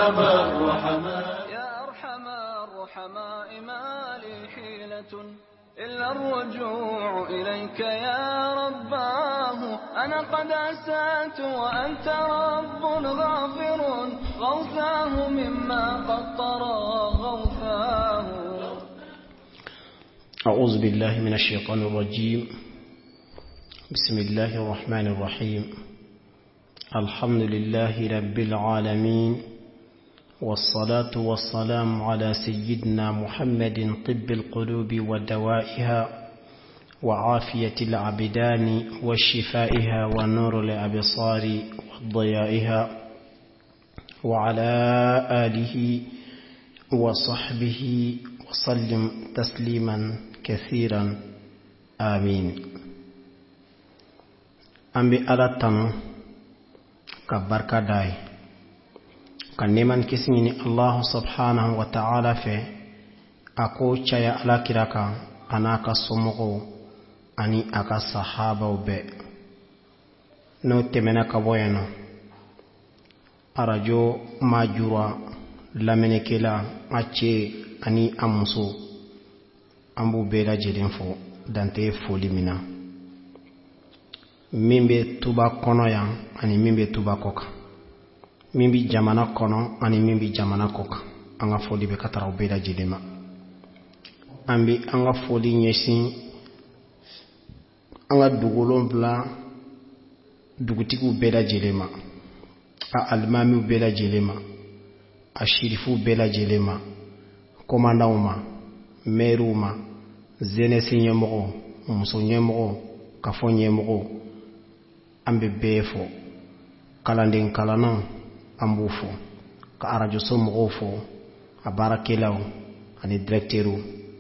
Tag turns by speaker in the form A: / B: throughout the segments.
A: أرحم الرحماء.
B: يا أرحم الرحماء ما لي حيلة إلا الرجوع إليك يا رباه، أنا قد أسأت وأنت رب غافر، غوثاه مما قد طرى غوثاه.
C: أعوذ بالله من الشيطان الرجيم. بسم الله الرحمن الرحيم. الحمد لله رب العالمين، والصلاة والسلام على سيدنا محمد طب القلوب ودوائها وعافية العبدان وشفائها ونور الأبصار وضيائها، وعلى آله وصحبه وسلم تسليما كثيرا، آمين. An bɛ Ala tanu ka barika da ye, ka nɛɛma ni kisi ɲini Allahu subhanahu wa ta'ala fɛ, a k'o caya Ala kira kan, a n'a ka somɔgɔw ani a ka sahabaw bɛɛ. N'o tɛmɛna ka bɔ yen nɔ, arajo Majura lamɛnnikɛla, a cɛ ani a muso, an b'u bɛɛ lajɛlen fo dante foli min na, min bɛ tuba kɔnɔ yan ani min bɛ tuba kɔ kan, min bɛ jamana kɔnɔ ani min bɛ jamana kɔ kan, an ka foli bɛ ka taga u bɛɛ lajɛlen ma. An bɛ an ka foli ɲɛsin an ka dugu wolonwula dugutigiw bɛɛ lajɛlen ma, a alimamiw bɛɛ lajɛlen ma, a sirifuw bɛɛ lajɛlen ma, kɔmandanw ma, mɛriw ma, zenɛsi ɲɛmɔgɔw, muso ɲɛmɔgɔw, kafo ɲɛmɔgɔw, an bɛ bɛɛ fo. Kalanden kalannaw, an b'u fo, ka arajoso mɔgɔw fo, a baarakɛlaw ani directeurw,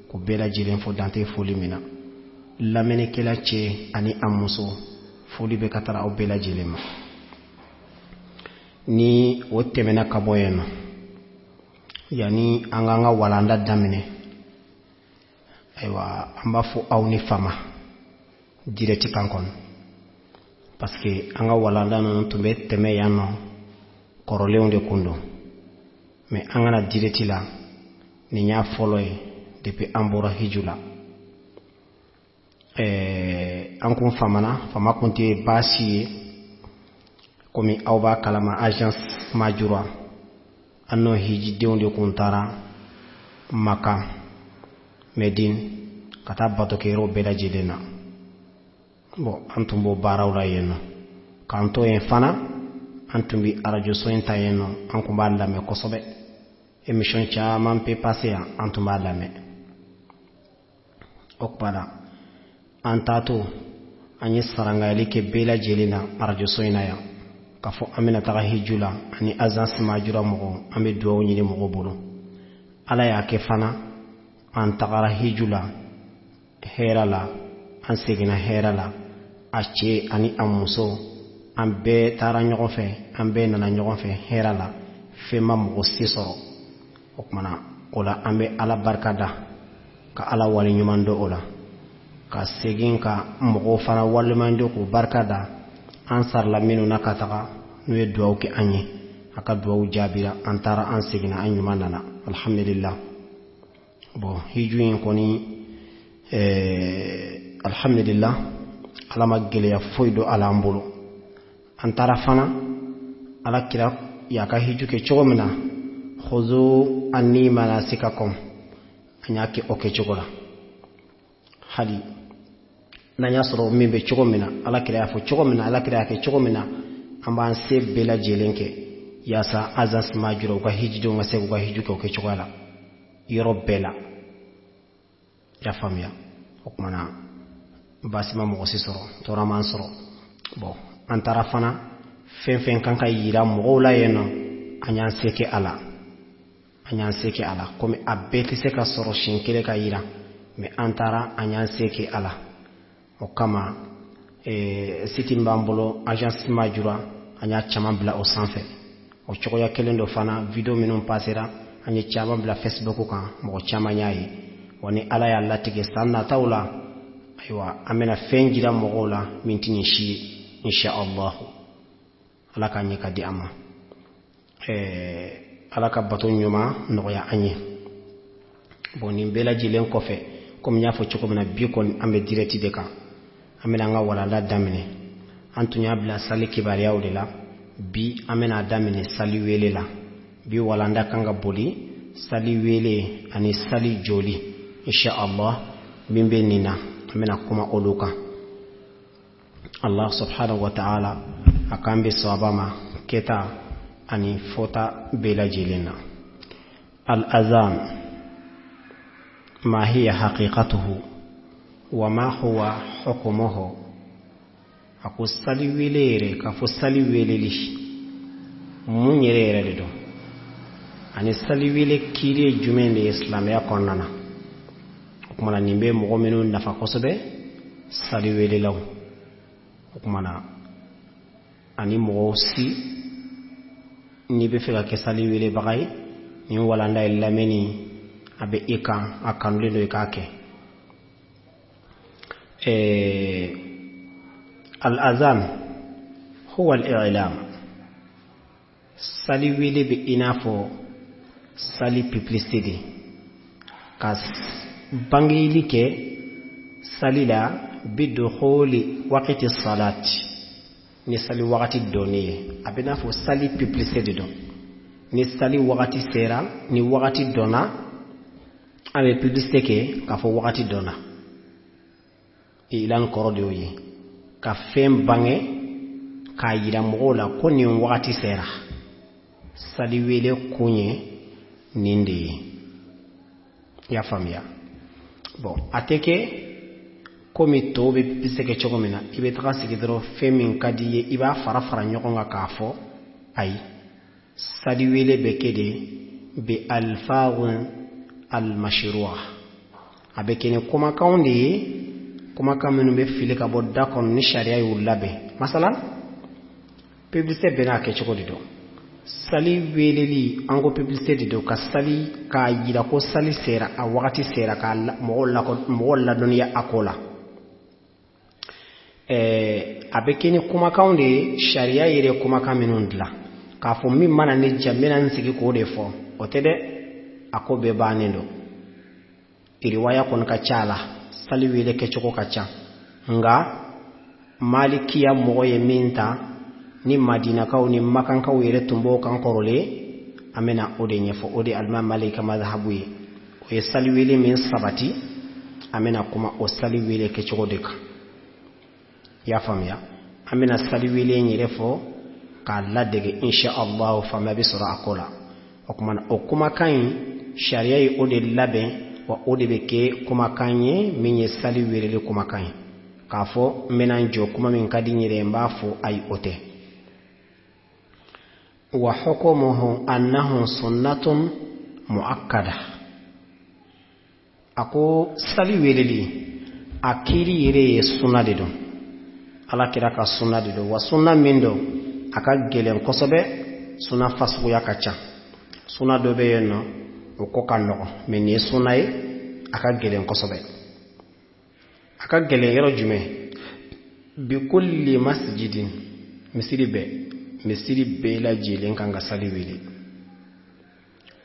C: k'u bɛɛ lajɛlen fo dante foli min na. Lamɛnnikɛla cɛ ani a muso, foli bɛ ka taga aw bɛɛ lajɛlen ma. Ni o tɛmɛna ka bɔ yen nɔ, yanni an k'an ka walanda daminɛ, ayiwa, an b'a fɔ aw ni fama direct kan kɔnɔ, parce que an ka walanda ninnu tun bɛ tɛmɛ yan nɔ kɔrɔlenw de kun don, mais an kana direct la, nin y'a fɔlɔ ye depuis an bɔra hiju la. An kun famana, fama kun tɛ baasi ye, komi aw b'a kalama, agence Majura, an n'o hijidenw de kun taara Maka, Medine, ka taa batokɛyɔrɔ bɛɛ lajɛlen na. Bon, an tun b'o baaraw la yen nɔ. K'an to yen fana, an tun bɛ arajoso in ta yen nɔ, an tun b'a lamɛn kosɛbɛ. Émission caman bɛ passé yan, an tun b'a lamɛn. O tuma na, an taatɔ, an ye sarangayali kɛ bɛɛ lajɛlen na arajoso in na yan, k'a fɔ an bɛna taga hiju la ani agence Majura mɔgɔw, an bɛ dugawu ɲini mɔgɔw bolo. Ala y'a kɛ fana, an tagara hiju la hɛrɛ la, an seginna hɛrɛ la. A cɛ ani a muso, an bɛɛ taara ɲɔgɔn fɛ, an bɛɛ nana ɲɔgɔn fɛ hɛrɛ la, fɛn ma mɔgɔ si sɔrɔ. O kumana o la, an bɛ Ala barika da, ka Ala waleɲuman dɔn o la, ka segin ka mɔgɔw fana waleɲuman dɔn, k'u barika da, an sarala minnu na ka taga, n'u ye dugawu kɛ an ye, a ka dugawu jaabira, an taara, an seginna, an ɲuman nana, alhamdulillah. Bon, hiju in kɔni, alhamdulillah, Ala ma gɛlɛya foyi don ala an bolo. An taara fana, Ala kira y'a ka hiju kɛ cogo min na, khuzu anni manasikakum, an y'a kɛ o kɛcogo la. Hali n'an y'a sɔrɔ min bɛ cogo min na, Ala kira y'a fɔ cogo min na, Ala kira y'a kɛ cogo min na, an b'an se bɛɛ lajɛlen kɛ yaasa agence Majura u ka hijidenw ka se k'u ka hiju kɛ o kɛcogoya la yɔrɔ bɛɛ la. I y'a faamuya? O kumana, baasi ma mɔgɔ si sɔrɔ, tɔɔrɔ m'an sɔrɔ. Bon, an taara fana, fɛn fɛn kan ka yira mɔgɔw la yen nɔ, an y'an se kɛ a la, an y'an se kɛ a la. Komi a bɛɛ tɛ se ka sɔrɔ siɲɛ kelen ka yira, mais an taara, an y'an se kɛ a la. O kama, site min b'an bolo, agence Majura, an y'a caman bila o sanfɛ. O cogoya kelen dɔ fana, vidéo minnu passera, an ye caman bila Facebook kan, mɔgɔ caman y'a ye. Wa ni Ala y'a latigɛ, san nataw la, ayiwa, an bɛna fɛn jira mɔgɔw la min tɛ nin si ye, insha Allahu. Ala k'a ɲɛ ka di an ma. Ala ka bato ɲuman nɔgɔya an ye. Bon, nin bɛɛ lajɛlen kɔfɛ, komi n y'a fɔ cogo min na, bi kɔni an bɛ direct de kan, an bɛna an ka walanda daminɛ. An tun y'a bila sali kibaruyaw de la, bi an bɛna daminɛ sali wele la. Bi walanda kan ka boli sali wele ani sali jɔli, insha Allah. Min bɛ nin na, an bɛna kuma olu kan. Allah subhanahu wa ta'ala a k'an bɛ sawaba ma kɛta ani fɔta bɛɛ lajɛlen na. Al-azan ma hiya haqiqatuhu wa ma huwa hukmuhu. A ko sali wele yɛrɛ, k'a fɔ sali weleli mun yɛrɛ yɛrɛ de don, ani sali wele kiiri ye jumɛn de ye silamɛya kɔnɔna na? O kumana, nin bɛ mɔgɔ minnu nafa kosɛbɛ, sali welelaw, o kumana ani mɔgɔw si n'i bɛ fɛ ka kɛ sali welebaga ye, nin walanda ye lamɛnni a bɛ i kan, a kanulen don i k'a kɛ. Al-azan huwa al-i'lam. Sali wele bɛ i n'a fɔ sali publicité de, ka bangeli kɛ sali la, bidukhuli waqti salati, ni sali wagati dɔnni ye. A bɛ n'a fɔ sali publicité de don. Ni sali wagati sera, ni wagati dɔnna, an bɛ publicité kɛ k'a fɔ wagati dɔnna. Ilan kɔrɔ de y'o ye, ka fɛn bange k'a yira mɔgɔw la ko nin wagati sera. Sali wele kun ye nin de ye, i y'a faamuya? Bon, a tɛ kɛ komi tɔw bɛ publicité kɛ cogo min na, i bɛ taga sigi dɔrɔn, fɛn min ka di i ye, i b'a fara fara ɲɔgɔn kan k'a fɔ. Ayi, sali wele bɛ kɛ de bi alfazun almashru'a, a bɛ kɛ ni kumakanw de ye, kumakan minnu bɛ fili ka bɔ da kɔnɔ ni sariya y'u labɛn. Masalan, publicité bɛɛ n'a kɛcogo de don. Sali weleli, an ko publicité de don, ka sali k'a yira ko sali sera, a wagati sera, ka mɔgɔw ladɔnniya a ko la. A bɛ kɛ ni kumakanw de ye, sariya yɛrɛ kumakan minnu dilan. K'a fɔ min mana ne ja, n bɛna n sigi k'o de fɔ, o tɛ dɛ. A ko bɛɛ bannen don, riwaya kɔni ka ca a la, sali wele kɛcogo ka ca, nka malikiya mɔgɔ ye min ta ni madinakaw ni makankaw yɛrɛ tun b'o kan kɔrɔlen, an bɛna o de ɲɛfɔ. O de alimami Maliki ka mazhabu ye, o ye sali wele min sabati, an bɛna kuma o sali wele kɛcogo de kan, i y'a faamuya? An bɛna sali wele in yɛrɛ fɔ k'a ladege, insha Allah, faamuya bɛ sɔrɔ a ko la. O kuma na, o kumakan in, sariya ye o de labɛn, wa o de bɛ kɛ kumakan ye min ye sali weleli kumakan ye. K'a fɔ n bɛna n jɔ, kuma min ka di n yɛrɛ ye, n b'a fɔ, ayi, o tɛ. Wa hukmuhu annahu sunnatun muakkada. A ko sali weleli a kiiri yɛrɛ ye sunna de don, Ala kira ka sunna de don, wa sunna min don, a ka gɛlɛn kosɛbɛ. Sunna fasuguya ka ca, sunna dɔ bɛ yen nɔ, o ko ka nɔgɔn, mɛ nin ye sunna ye, a ka gɛlɛn kosɛbɛ. A ka gɛlɛn yɔrɔ jumɛn? Bikulli masjidin, misiri bɛɛ, misiri bɛɛ lajɛlen kan ka sali wele,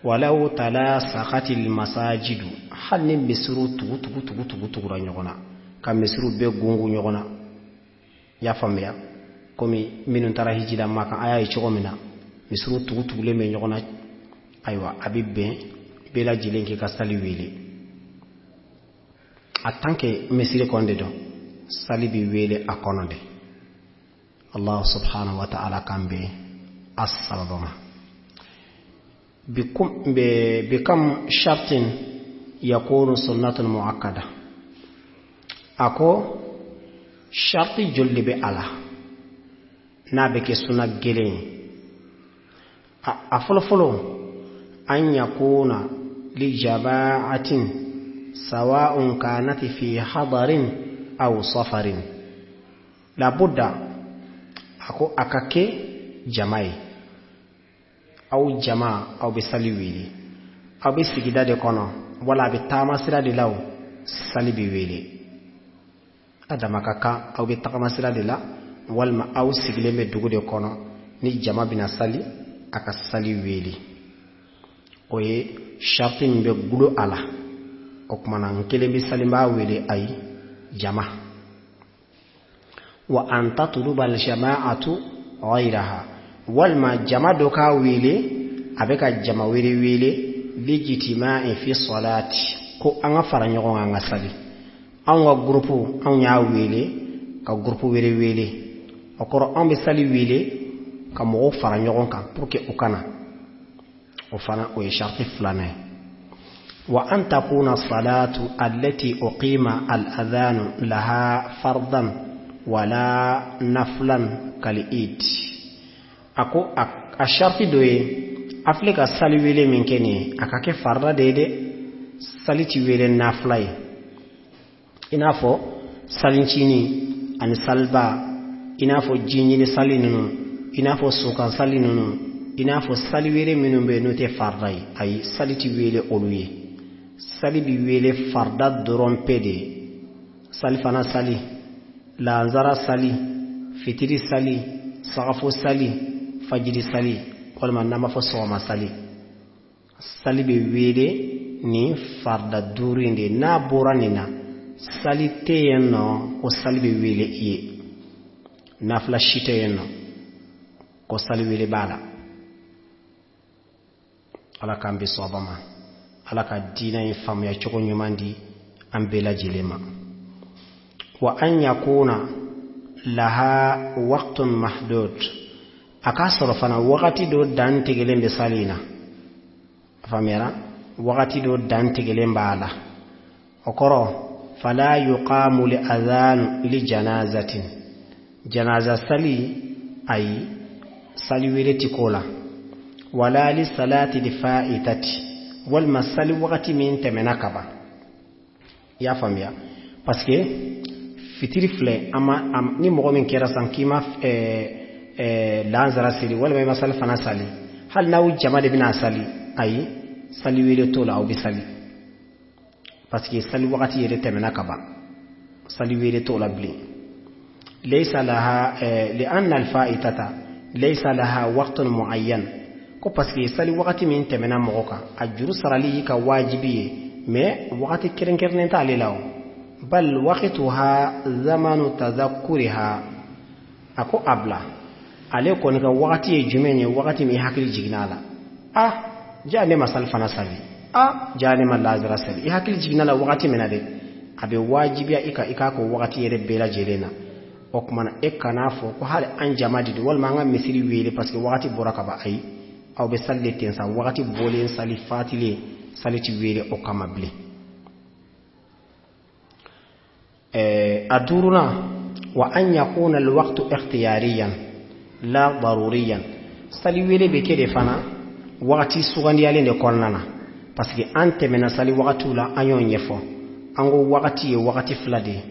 C: walaw talasaqatil masajidu, hali ni misiriw tugu tugu tugu tugu tugura ɲɔgɔn na, ka misiriw bɛɛ gungun ɲɔgɔn na, i y'a faamuya? Komi minnu taara hiji la Makan, a y'a ye cogo min na, misiriw tugu tugulen bɛ ɲɔgɔn na. Ayiwa, a bɛ bɛn bɛɛ lajɛlen k'i ka sali wele. A tant que misiri kɔni de don, sali bɛ wele a kɔnɔ de. Allah subhanahu wa ta'ala kan bɛ a sababa ma. Bikam shartin yakunu sunnatun muakkada? A ko sharti joli de bɛ a la n'a bɛ kɛ sunna gɛlɛn ye? A fɔlɔfɔlɔ, an yakuna li jama'atin sawa'un kanat fi hadarin aw safarin. Labudda, a ko a ka kɛ jama ye. Aw jama, aw bɛ sali wele, aw bɛ sigida de kɔnɔ, wala a bɛ taama sira de la, o sali bɛ wele a dama ka kan. Aw bɛ tagama sira de la, walima aw sigilen bɛ dugu de kɔnɔ, ni jama bɛna sali, a ka sali wele. O ye sharti min bɛ gulo a la. O tuma na n kelen bɛ sali n b'a wele, ayi, jama. Wa an tatluba aljama'atu ghayraha, walima jama dɔ k'a wele, a bɛ ka jama wele wele lijitima'i fi salati, ko an ka fara ɲɔgɔn kan an ka sali. Anw ka gurupu, anw y'a wele ka gurupu wele wele, o kɔrɔ anw bɛ sali wele ka mɔgɔw fara ɲɔgɔn kan pour que u ka na. O fana o ye sharti filanan ye. Wa an takuna salatu allati uqima al adhanu laha fardan wala naflan kal eid. A ko a sharti dɔ ye, a filɛ ka sali wele min kɛ nin ye, a ka kɛ farida de ye dɛ. Sali ti wele nafila ye, i n'a fɔ salincinin ani saliba, i n'a fɔ jiɲini sali ninnu, i n'a fɔ sokan sali ninnu, i n'a fɔ sali wele minnu bɛ yen n'o tɛ farida ye. Ayi, sali ti wele olu ye. Sali bi wele farida dɔrɔn pe de ye. Salifana sali, laanzara sali, fitiri sali, sagafo sali, fajiri sali, walima n'an b'a fɔ sɔgɔma sali. Sali bɛ wele nin farida duuru in de. N'a bɔra nin na, sali tɛ yen nɔ ko sali bɛ wele i ye. Nafila si tɛ yen nɔ ko sali wele b'a la. Ala k'an bɛ sɔba ma, Ala ka diinɛ in faamuya cogo ɲuman di an bɛɛ lajɛlen ma. Wa an yakuna laha waqtun mahdud, a k'a sɔrɔ fana wagati dɔ dantigɛlen bɛ sali in na. A faamuyara, wagati dɔ dantigɛlen b'a la. O kɔrɔ, fala yuqamu li adhanu li janazatin, janaza sali, ayi, sali wele ti k'o la. Wala li salati li fa'itati, walima sali wagati min tɛmɛna ka ban. I y'a faamuya? Parce que fitiri filɛ, an ma, ni mɔgɔ min kɛra san k'i ma lansara seli walima i ma sali fana sali, hali n'aw jama de bɛna sali, ayi, sali wele t'o la, aw bɛ sali, parce que sali wagati yɛrɛ tɛmɛna ka ban, sali wele t'o la bilen. Laysa laha li'anna al-fa'itata laysa laha waqtun mu'ayyan, ko parce que sali wagati min tɛmɛna mɔgɔ kan, a juru sarali y'i ka wajibi ye, mais wagati kɛrɛnkɛrɛnnen t'ale la. O bal waqtuha zamanu tadhakkuriha. A ko a bila ale kɔni ka wagati ye jumɛn ye? Wagati min hakili jiginna a la, ah, ja ne ma sali fana sali, ah, ja ne ma lazara sali. I hakili jiginna la wagati min na dɛ, a bɛ wajibiya i kan i k'a ko wagati yɛrɛ bɛɛ lajɛlen na. O tuma na e kan'a fɔ ko hali an jama de don walima an ka misiri wele, parce que wagati bɔra ka ban. Ayi, aw bɛ sali de ten sa, wagati bɔlen, sali fatilen, sali ti wele o kama bilen. A duurunan, wa an yakuna alwaqtu ikhtiyariyan la daruriyan. Sali wele bɛ kɛ de fana wagati sugandiyalen de kɔnɔna na, parce que an tɛmɛna sali wagatiw la, an y'o ɲɛfɔ. An ko wagati ye wagati fila de ye: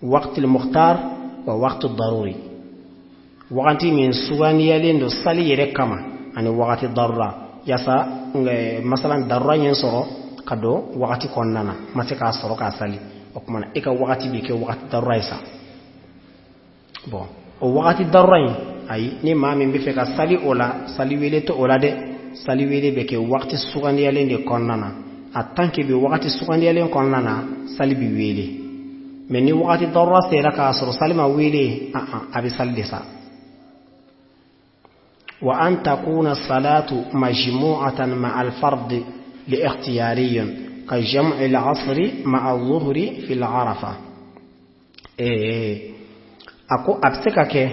C: waqti mukhtar wa waqti daruri. Wagati min sugandiyalen don sali yɛrɛ kama ani wagati darura, yasa masalan darura ye sɔrɔ ka don wagati kɔnɔna na, ma se k'a sɔrɔ k'a sali, o tuma na e ka wagati bɛ kɛ wagati darura ye sa. Bon, o wagati darura in, ayi, ni maa min bɛ fɛ ka sali o la, sali wele tɛ o la dɛ. Sali wele bɛ kɛ wagati sugandiyalen de kɔnɔna na. A tant que bɛ wagati sugandiyalen kɔnɔna na, sali bɛ wele. Mais ni wagati darura sera k'a sɔrɔ sali ma wele, a bɛ sali de sa. Wa an takuna salatu majmu'atan ma'a al-fard li ikhtiyariyin ka jam'i al-asri ma'a al-zuhri fi al-arafa. A ko a bɛ se ka kɛ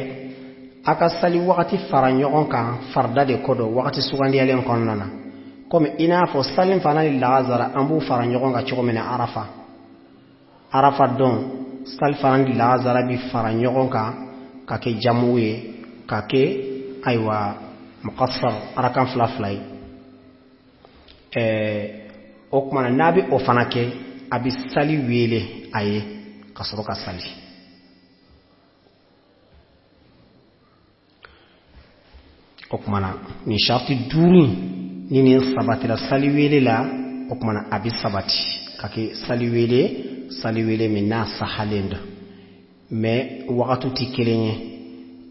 C: a ka sali wagati fara ɲɔgɔn kan farida de ko dɔ wagati sugandiyalen kɔnɔna na, komi i n'a fɔ sali fana ni lagazara, an b'u fara ɲɔgɔn kan cogo min na Arafa. Arafa don, sali fana ni lagazara bi fara ɲɔgɔn kan ka kɛ jamu ye, ka kɛ ayiwa muqassar, arakan fila fila ye. O tuma na n'a bɛ o fana kɛ, a bɛ sali wele a ye ka sɔrɔ ka sali. O tuma na nin sariti duuru in, ni nin sabatira sali wele la, o tuma na a bɛ sabati ka kɛ sali wele, sali wele min n'a sahalen don. Mais wagatiw tɛ kelen ye.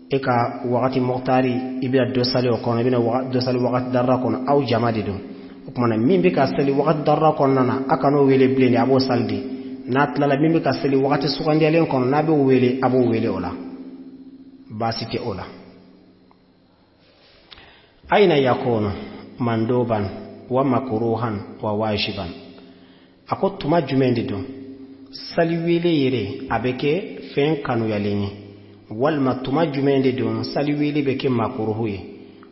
C: E ka wagati mɔgɔtari, i bɛna dɔ sali o kɔnɔ, i bɛna dɔ sali wagati darura kɔnɔ, aw jama de don. O tuma na min bɛ ka seli wagati darura kɔnɔna na, a kan'o wele bilen de, a b'o sali de. N'a tilala, min bɛ ka seli wagati sugandiyalen kɔnɔ, n'a b'o wele, a b'o wele o la, baasi tɛ o la. Aina yakunu manduban wa makruhan wa wajiban? A ko tuma jumɛn de don saliwele yɛrɛ a bɛ kɛ fɛn kanuyalen ye, walima tuma jumɛn de don saliwele bɛ kɛ makuruhu ye,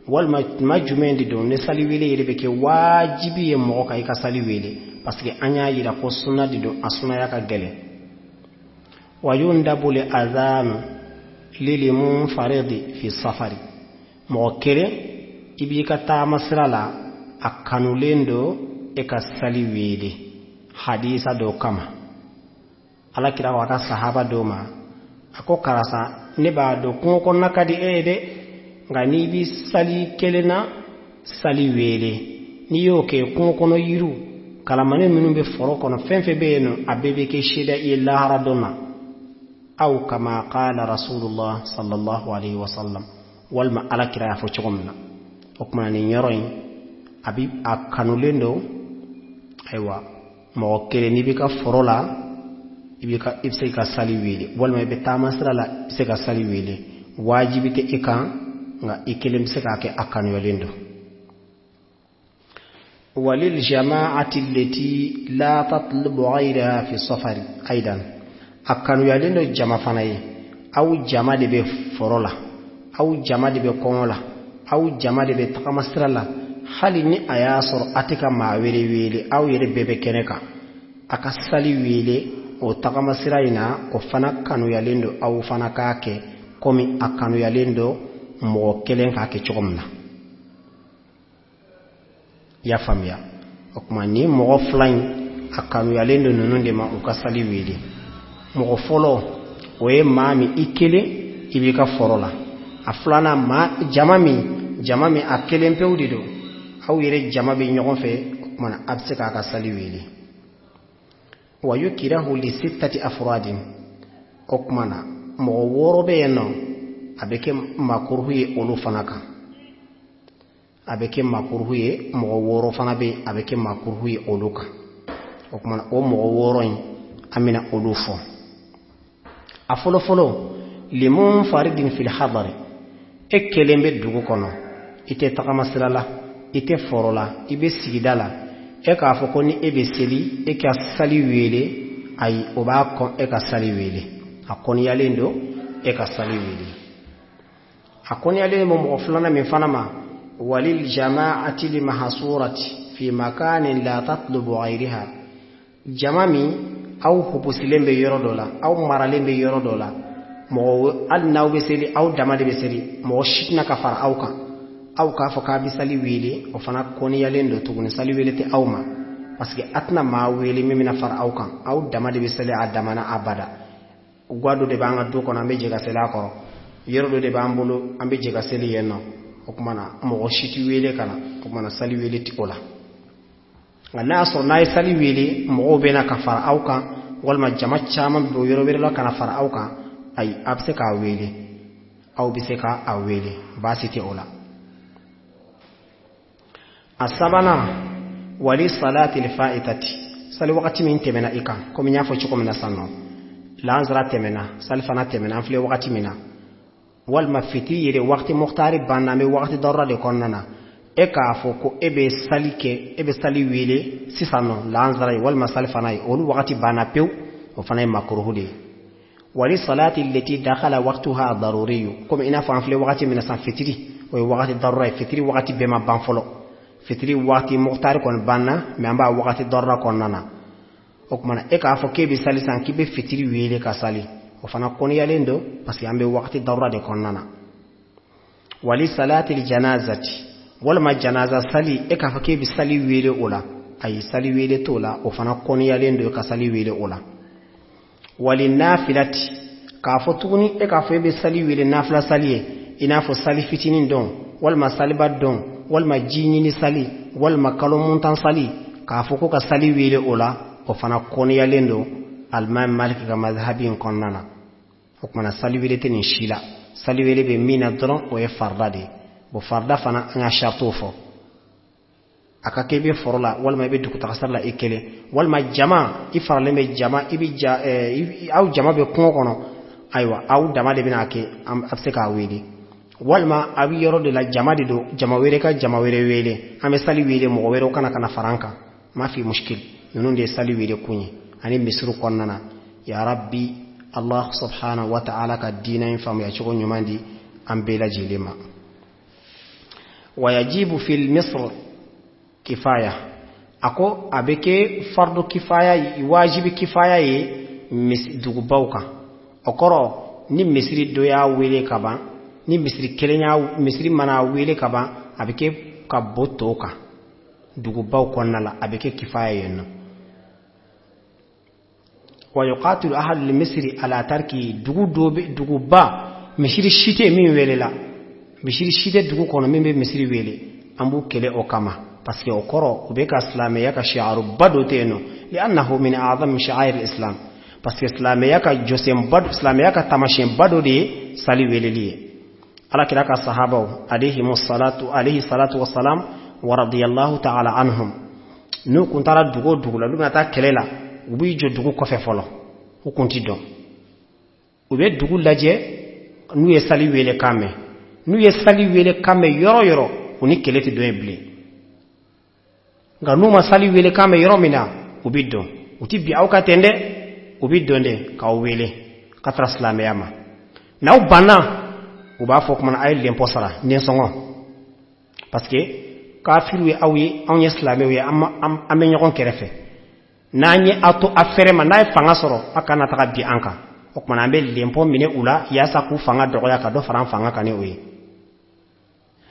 C: walima tuma jumɛn de don ni saliwele yɛrɛ bɛ kɛ wajibi ye mɔgɔ kan i ka sali wele? Parce que an y'a yira ko suna de don, a sunaya ka gɛlɛn. Wa yundabu li adhanu lili munfaridi fi safari. Mɔgɔ kelen, i b'i ka taama sira la, a kanulen don e ka sali wele hadisa dɔ kama. Ala kira ko a ka sahaba dɔ ma, a ko: "Karisa, ne b'a dɔn kungo kɔnɔna ka di e ye dɛ, nka n'i bi sali kelen na, sali wele. N'i y'o kɛ, kungo kɔnɔ yiriw, kalamani minnu bɛ foro kɔnɔ, fɛn fɛn bɛ yen nɔ, a bɛɛ bɛ kɛ seeda i ye lahara don na." Aw kama qala rasulullah sallallahu alaihi wasallam, walima ala kira y'a fɔ cogo min na. O tuma nin yɔrɔ in, a bi a kanulen don. Ayiwa, mɔgɔ kelen, n'i b'i ka foro la, i bɛ i bɛ se ka sali wele, walima i bɛ taama sira la, i bɛ se ka sali wele. Wajibi tɛ i kan, nka i kelen bɛ se k'a kɛ, a kanuyalen don. وللجماعة التي لا تطلب غيرها في السفر أيضا. A kanuyalen don jama fana ye. Aw jama de bɛ foro la, aw jama de bɛ kɔngɔ la, aw jama de bɛ tagama sira la, hali ni a y'a sɔrɔ a tɛ ka maa wele wele, aw yɛrɛ bɛɛ bɛ kɛnɛ kan, a ka sali wele o tagama sira in na, o fana kanuyalen don aw fana k'a kɛ, komi a kanuyalen don mɔgɔ kelen k'a kɛ cogo min na. I y'a faamuya? O tuma ni mɔgɔ fila in, a kanuyalen don ninnu de ma u ka sali wele. Mɔgɔ fɔlɔ, o ye maa min i kelen i b'i ka foro la. A filanan, maa jama min a kelen pewu de don, aw yɛrɛ jama bɛ ɲɔgɔn fɛ, o tuma na a bɛ se k'a ka sali wele. Wa yukirahu li sittati afradin. O tuma na mɔgɔ wɔɔrɔ bɛ yen nɔ, a bɛ kɛ makuruhu ye olu fana kan. A bɛ kɛ makuruhu ye, mɔgɔ wɔɔrɔ fana bɛ yen, a bɛ kɛ makuruhu ye olu kan. O tuma na o mɔgɔ wɔɔrɔ in, an bɛna olu fɔ. A fɔlɔ fɔlɔ, limunfaridin fil hadari. E kelen bɛ dugu kɔnɔ, i tɛ tagama sira la, i tɛ foro la, i bɛ sigida la, e k'a fɔ ko ni e bɛ seli, e ka sali wele, ayi, o b'a kɔn e ka sali wele. A kɔniyalen don e ka sali wele. A kɔniyalen bɛ mɔgɔ filanan min fana ma, walil jama'ati limahsurati fi makanin la tatlubu ghayriha. Jama min aw hupusilen bɛ yɔrɔ dɔ la, aw maralen bɛ yɔrɔ dɔ la, mɔgɔ hali n'aw bɛ seli, aw dama de bɛ seli, mɔgɔ si tɛna ka fara aw kan, aw k'a fɔ k'a bɛ sali wele, o fana kɔniyalen don tuguni. Sali wele tɛ aw ma, parce que a tɛna maa wele min bɛna fara aw kan. Aw dama de bɛ seli a dama na abada. Ga dɔ de b'an ka du kɔnɔ, an bɛ jɛ ka seli a kɔrɔ. Yɔrɔ dɔ de b'an bolo, an bɛ jɛ ka seli yen nɔ. O tuma na mɔgɔ si tɛ wele ka na, o tuma na sali wele tɛ o la. Nka n'a y'a sɔrɔ n'a ye sali wele, mɔgɔw bɛ na ka fara aw kan, walima jama caman bɛ bɔ yɔrɔ wɛrɛ la ka na fara aw kan, ayi, a bɛ se k'a wele, aw bɛ se k'a wele, baasi tɛ o la. A sabanan, wali salati fa'itati. Sali wagati min tɛmɛna i kan, komi n y'a fɔ cogo min na sisan nɔ, lansara tɛmɛna, salifana tɛmɛna, an filɛ wagati min na, walima fitiri yɛrɛ wagati mɔkutari banna, an bɛ wagati darura de kɔnɔna na, e k'a fɔ ko e bɛ sali kɛ, e bɛ sali wele sisan nɔ, lansara ye walima salifana ye, olu wagati banna pewu, o fana ye makuruhu de ye. Wali salati leti dakhala waqtuha daruriyu. Komi i n'a fɔ an filɛ wagati min na sisan, fitiri o ye wagati darura ye, fitiri wagati bɛɛ ma ban fɔlɔ. Fitiri wagati mɔkutari kɔni banna, mɛ an b'a wagati darura kɔnɔna na. O tuma na e k'a fɔ k'e bɛ sali sisan, k'i bɛ fitiri wele ka sali, o fana kɔniyalen don, parce que an bɛ wagati darura de kɔnɔna na. Wali salati janazati, walima janaza sali, e k'a fɔ k'e bɛ sali wele o la, ayi, sali wele t'o la, o fana kɔniyalen don ka sali wele o la. Wali nafilati, k'a fɔ tuguni e k'a fɔ e bɛ sali wele nafila sali ye, i n'a fɔ sali fitinin dɔn, walima saliba dɔn, walima ji ɲini sali, walima kalo muntan sali, k'a fɔ ko ka sali wele o la, o fana kɔniyalen don alimami Maliki ka mazhabi in kɔnɔna na. O kumana sali wele tɛ nin si la. Sali wele bɛ min na dɔrɔn, o ye farida de ye. Bon, farida fana, an ka saritiw fɔ. A ka kɛ i bɛ foro la walima i bɛ dugutaga la i kelen, walima jama, i faralen bɛ jama, i bɛ ja aw jama bɛ kungo kɔnɔ, ayiwa, aw dama de bɛna kɛ, a bɛ se k'a wele. Walima a bɛ yɔrɔ de la, jama de don, jama wɛrɛ ka jama wɛrɛ wele, an bɛ sali wele, mɔgɔ wɛrɛw kana ka na fara an kan, ma fi mushkil. Ninnu de ye sali wele kun ye ani misiriw kɔnɔna na. Ya rabbi, Allah subhanahu wa ta'ala ka diinɛ in faamuya cogo ɲuman di an bɛɛ lajɛlen ma. Wa yajibu fil misr kifaya. A ko a bɛ kɛ fardu kifaya, wajibi kifaya ye dugubaw kan. O kɔrɔ, ni misiri dɔ y'a wele ka ban, ni misiri kelen y'a misiri mana wele ka ban, a bɛ kɛ ka bɔ tɔw kan dugubaw kɔnɔna la, a bɛ kɛ kifaya yen nɔ. Wa yuqatilu ahlul misri ala tarki. Dugu dɔ bɛ, duguba misiri si tɛ min welela, misiri si tɛ dugu kɔnɔ min bɛ misiri wele, an b'u kɛlɛ o kama, parce que o kɔrɔ, u bɛ ka silamɛya ka shi'aruba dɔ tɛ yen nɔ, li'annahu min a'zam sha'air al-islam, parce que silamɛya ka jɔsenba, silamɛya ka taamasiyɛnba dɔ de ye sali weleli ye. Ala kira ka sahabaw alayhimu salatu, alayhi salatu wassalam wa radiyallahu ta'ala anhum, n'u kun taara dugu o dugu la, n'u bɛna taa kɛlɛ la, u b'i jɔ dugu kɔfɛ fɔlɔ, u kun ti dɔn, u bɛ dugu lajɛ. N'u ye sali wele kan mɛn, n'u ye sali wele kan mɛn yɔrɔ o yɔrɔ, u ni kɛlɛ tɛ dɔn yen bilen. Nka n'u ma sali wele kan mɛn yɔrɔ min na, u bɛ dɔn, u ti bi aw ka ten dɛ, u bɛ dɔn de k'aw wele ka taara silamɛya ma. N'aw banna, u b'a fɔ kumana a ye lɛnpɔ sara, nɛnsɔngɔ, parce que kafiriw ye aw ye, anw ye silamɛw ye, an bɛ ɲɔgɔn kɛrɛfɛ. N'an ye aw to a fɛrɛ ma, n'a ye fanga sɔrɔ, a kana taga bi an kan. O kumana an bɛ lɛnpɔ minɛ u la yaasa k'u fanga dɔgɔya, ka dɔ fara an fanga kan ni o ye.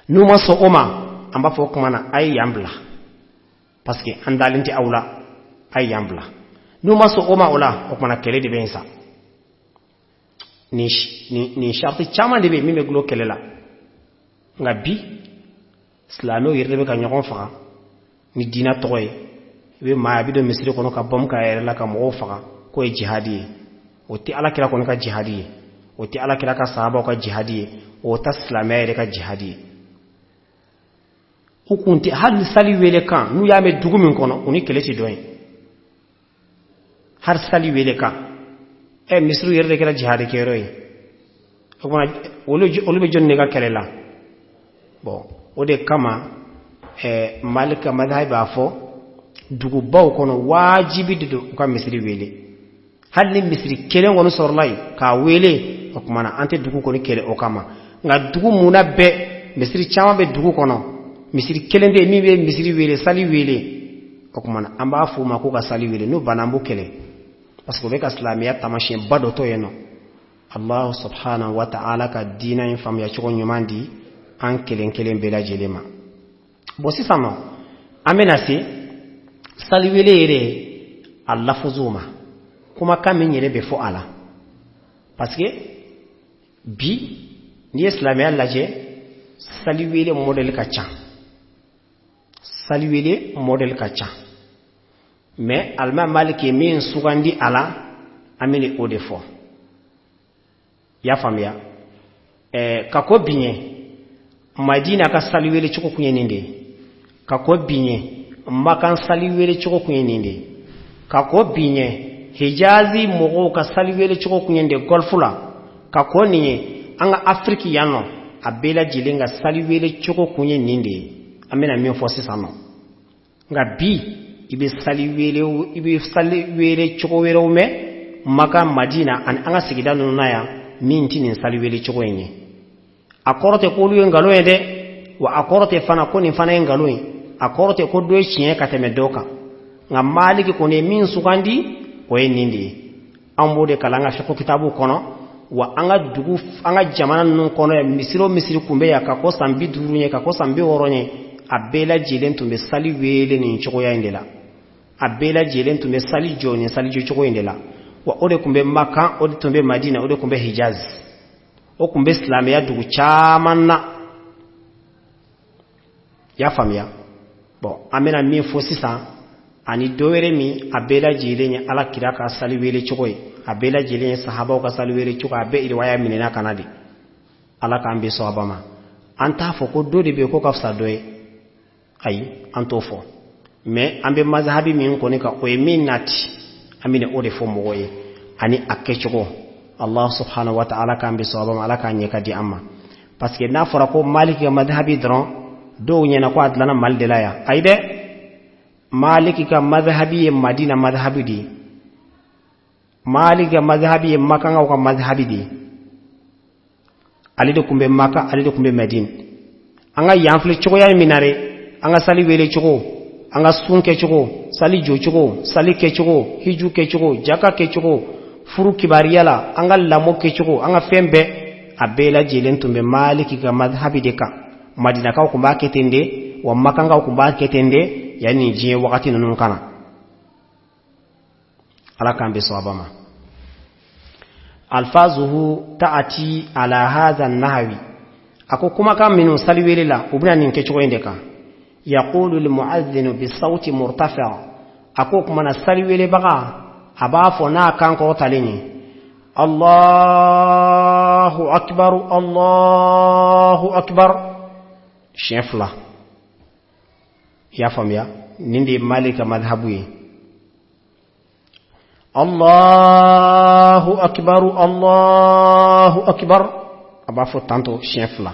C: N'u ma sɔn o ma, an b'a fɔ o kumana a ye yan bila, parce que an dalen tɛ aw la, a ye yan bila. N'u ma sɔn o ma o la, o kumana kɛlɛ de bɛ yen sa. Nin sariti caman de bɛ yen min bɛ gulon kɛlɛ la. Nka bi, silamɛw yɛrɛ de bɛ ka ɲɔgɔn faga ni diinɛ tɔgɔ ye. I bɛ maa, a bɛ don misiri kɔnɔ ka bɔmu k'a yɛrɛ la ka mɔgɔw faga, k'o ye jihadi ye. O tɛ ala kira kɔni ka jihadi ye, o tɛ ala kira ka sahabaw ka jihadi ye, o tɛ silamɛya yɛrɛ ka jihadi ye. U kun tɛ hali sali wele kan, n'u y'a mɛn dugu min kɔnɔ, u ni kɛlɛ tɛ dɔn ye, hali sali wele kan. Ɛ, misiriw yɛrɛ de kɛra jihadi kɛyɔrɔ ye. O kumana olu bɛ jɔnni de ka kɛlɛ la? Bon, o de kama Malik ka madhabi b'a fɔ dugubaw kɔnɔ, wajibi de don u ka misiri wele. Hali ni misiri kelen kɔni sɔrɔla yen k'a wele, o kumana an tɛ dugu kɔni kɛlɛ o kama. Nka dugu munna bɛɛ misiri caman bɛ dugu kɔnɔ, misiri kelen tɛ yen min bɛ misiri wele, sali wele, o kumana an b'a f'u ma k'u ka sali wele. N'u banna, an b'u kɛlɛ, parce que u bɛ ka silamɛya taamasiyɛnba dɔ to yen nɔ. Allah subhanahu wa ta'ala ka diinɛ in faamuya cogo ɲuman di an kelen kelen bɛɛ lajɛlen ma. Bon, sisan nɔ, an bɛna se saliwele yɛrɛ a lafuzuw ma, kumakan min yɛrɛ bɛ fɔ a la, parce que bi, n'i ye silamɛya lajɛ, saliwele modèle ka ca, saliwele modèle ka ca. Mais alimami Maliki ye min sugandi a la, an bɛna o de fɔ. I y'a faamuya? Ka ko bi ɲɛ, Madina ka sali wele cogo kun ye nin de ye. Ka ko bi ɲɛ, Makan sali wele cogo kun ye nin de ye. Ka ko bi ɲɛ, Hijazi mɔgɔw ka sali wele cogo kun ye nin de ye, Golfe la. Ka ko nin ye, an ka Afiriki yan nɔ, a bɛɛ lajɛlen ka sali wele cogo kun ye nin de ye, an bɛna min fɔ sisan nɔ. Nka bi, i bɛ sali wele cogo wɛrɛw mɛn Maka, Madina ani an ka sigida ninnu na yan, min tɛ nin sali wele cogo in ye. A kɔrɔ tɛ k'olu ye nkalon ye dɛ, wa a kɔrɔ tɛ fana ko nin fana ye nkalon ye, a kɔrɔ tɛ ko dɔ ye tiɲɛ ka tɛmɛ dɔ kan. Nka Maliki kɔni ye min sugandi, o ye nin de ye. An b'o de kalan an ka fiqh kitabu kɔnɔ. Wa an ka dugu, an ka jamana ninnu kɔnɔ yan, misiri o misiri kun bɛ yan ka ko san 50 ye, ka ko san 60 ye, a bɛɛ lajɛlen tun bɛ sali wele nin cogoya in de la, a bɛɛ lajɛlen tun bɛ sali jɔ nin sali jɔ cogo in de la. Wa o de tun bɛ Makan, o de tun bɛ Madina, o de tun bɛ Hijaz, o tun bɛ silamɛya dugu caman na. I y'a faamuya? Bon, an bɛna min fɔ sisan ani dɔ wɛrɛ min, a bɛɛ lajɛlen ye ala kira ka sali wele cogo ye, a bɛɛ lajɛlen ye sahabaw ka sali wele cogo, a bɛɛ riwaya minɛna ka na de. Ala k'an bɛn sawaba ma. An t'a fɔ ko dɔ de bɛ yen ko ka fisa dɔ ye. Ayi, an t'o fɔ, mais an bɛ mazhabi min kɔni kan, o ye min nati, an bɛna o de fɔ mɔgɔw ye ani a kɛcogo. Allah subhanahu wa ta'ala k'an bɛ sawaba ma, Ala k'a ɲɛ ka di an ma. Parce que n'a fɔra ko Maliki ka mazhabi dɔrɔn, dɔw ɲɛna ko a dilanna Mali de la yan. Ayi dɛ, Maliki ka mazhabi ye Madina mazhabi de ye, Maliki ka mazhabi ye Makankaw ka mazhabi de ye. Ale de tun bɛ Maka, ale de tun bɛ Madina. An ka yan filɛ cogoya min na dɛ, an ka sali wele cogo, an ka sun kɛcogo, sali jɔcogo, sali kɛcogo, hiju kɛcogo, jaka kɛcogo, furu kibariya la, an ka lamɔ kɛcogo, an ka fɛn bɛɛ, a bɛɛ lajɛlen tun bɛ Maliki ka madhabi de kan. Madinakaw tun b'a kɛ ten de, wa Makankaw tun b'a kɛ ten de yanni diɲɛ wagati ninnu ka na. Ala k'an bɛ sawaba ma. Alfazuhu ta'ati ala hadha nahwi. A ko kumakan minnu saliwele la, u bɛna nin kɛcogo in de kan. Yaqulu almu'adhdhinu bisawti murtafi'. A ko kuma na, saliwelebaga a b'a fɔ n'a kan kɔrɔtalen ye: Allahu akbar, Allahu akbar, siɲɛ fila. I y'a faamuya? Nin de ye Malik ka madhabu ye. Allahu akbar, Allahu akbar, a b'a fɔ tantɔ siɲɛ fila.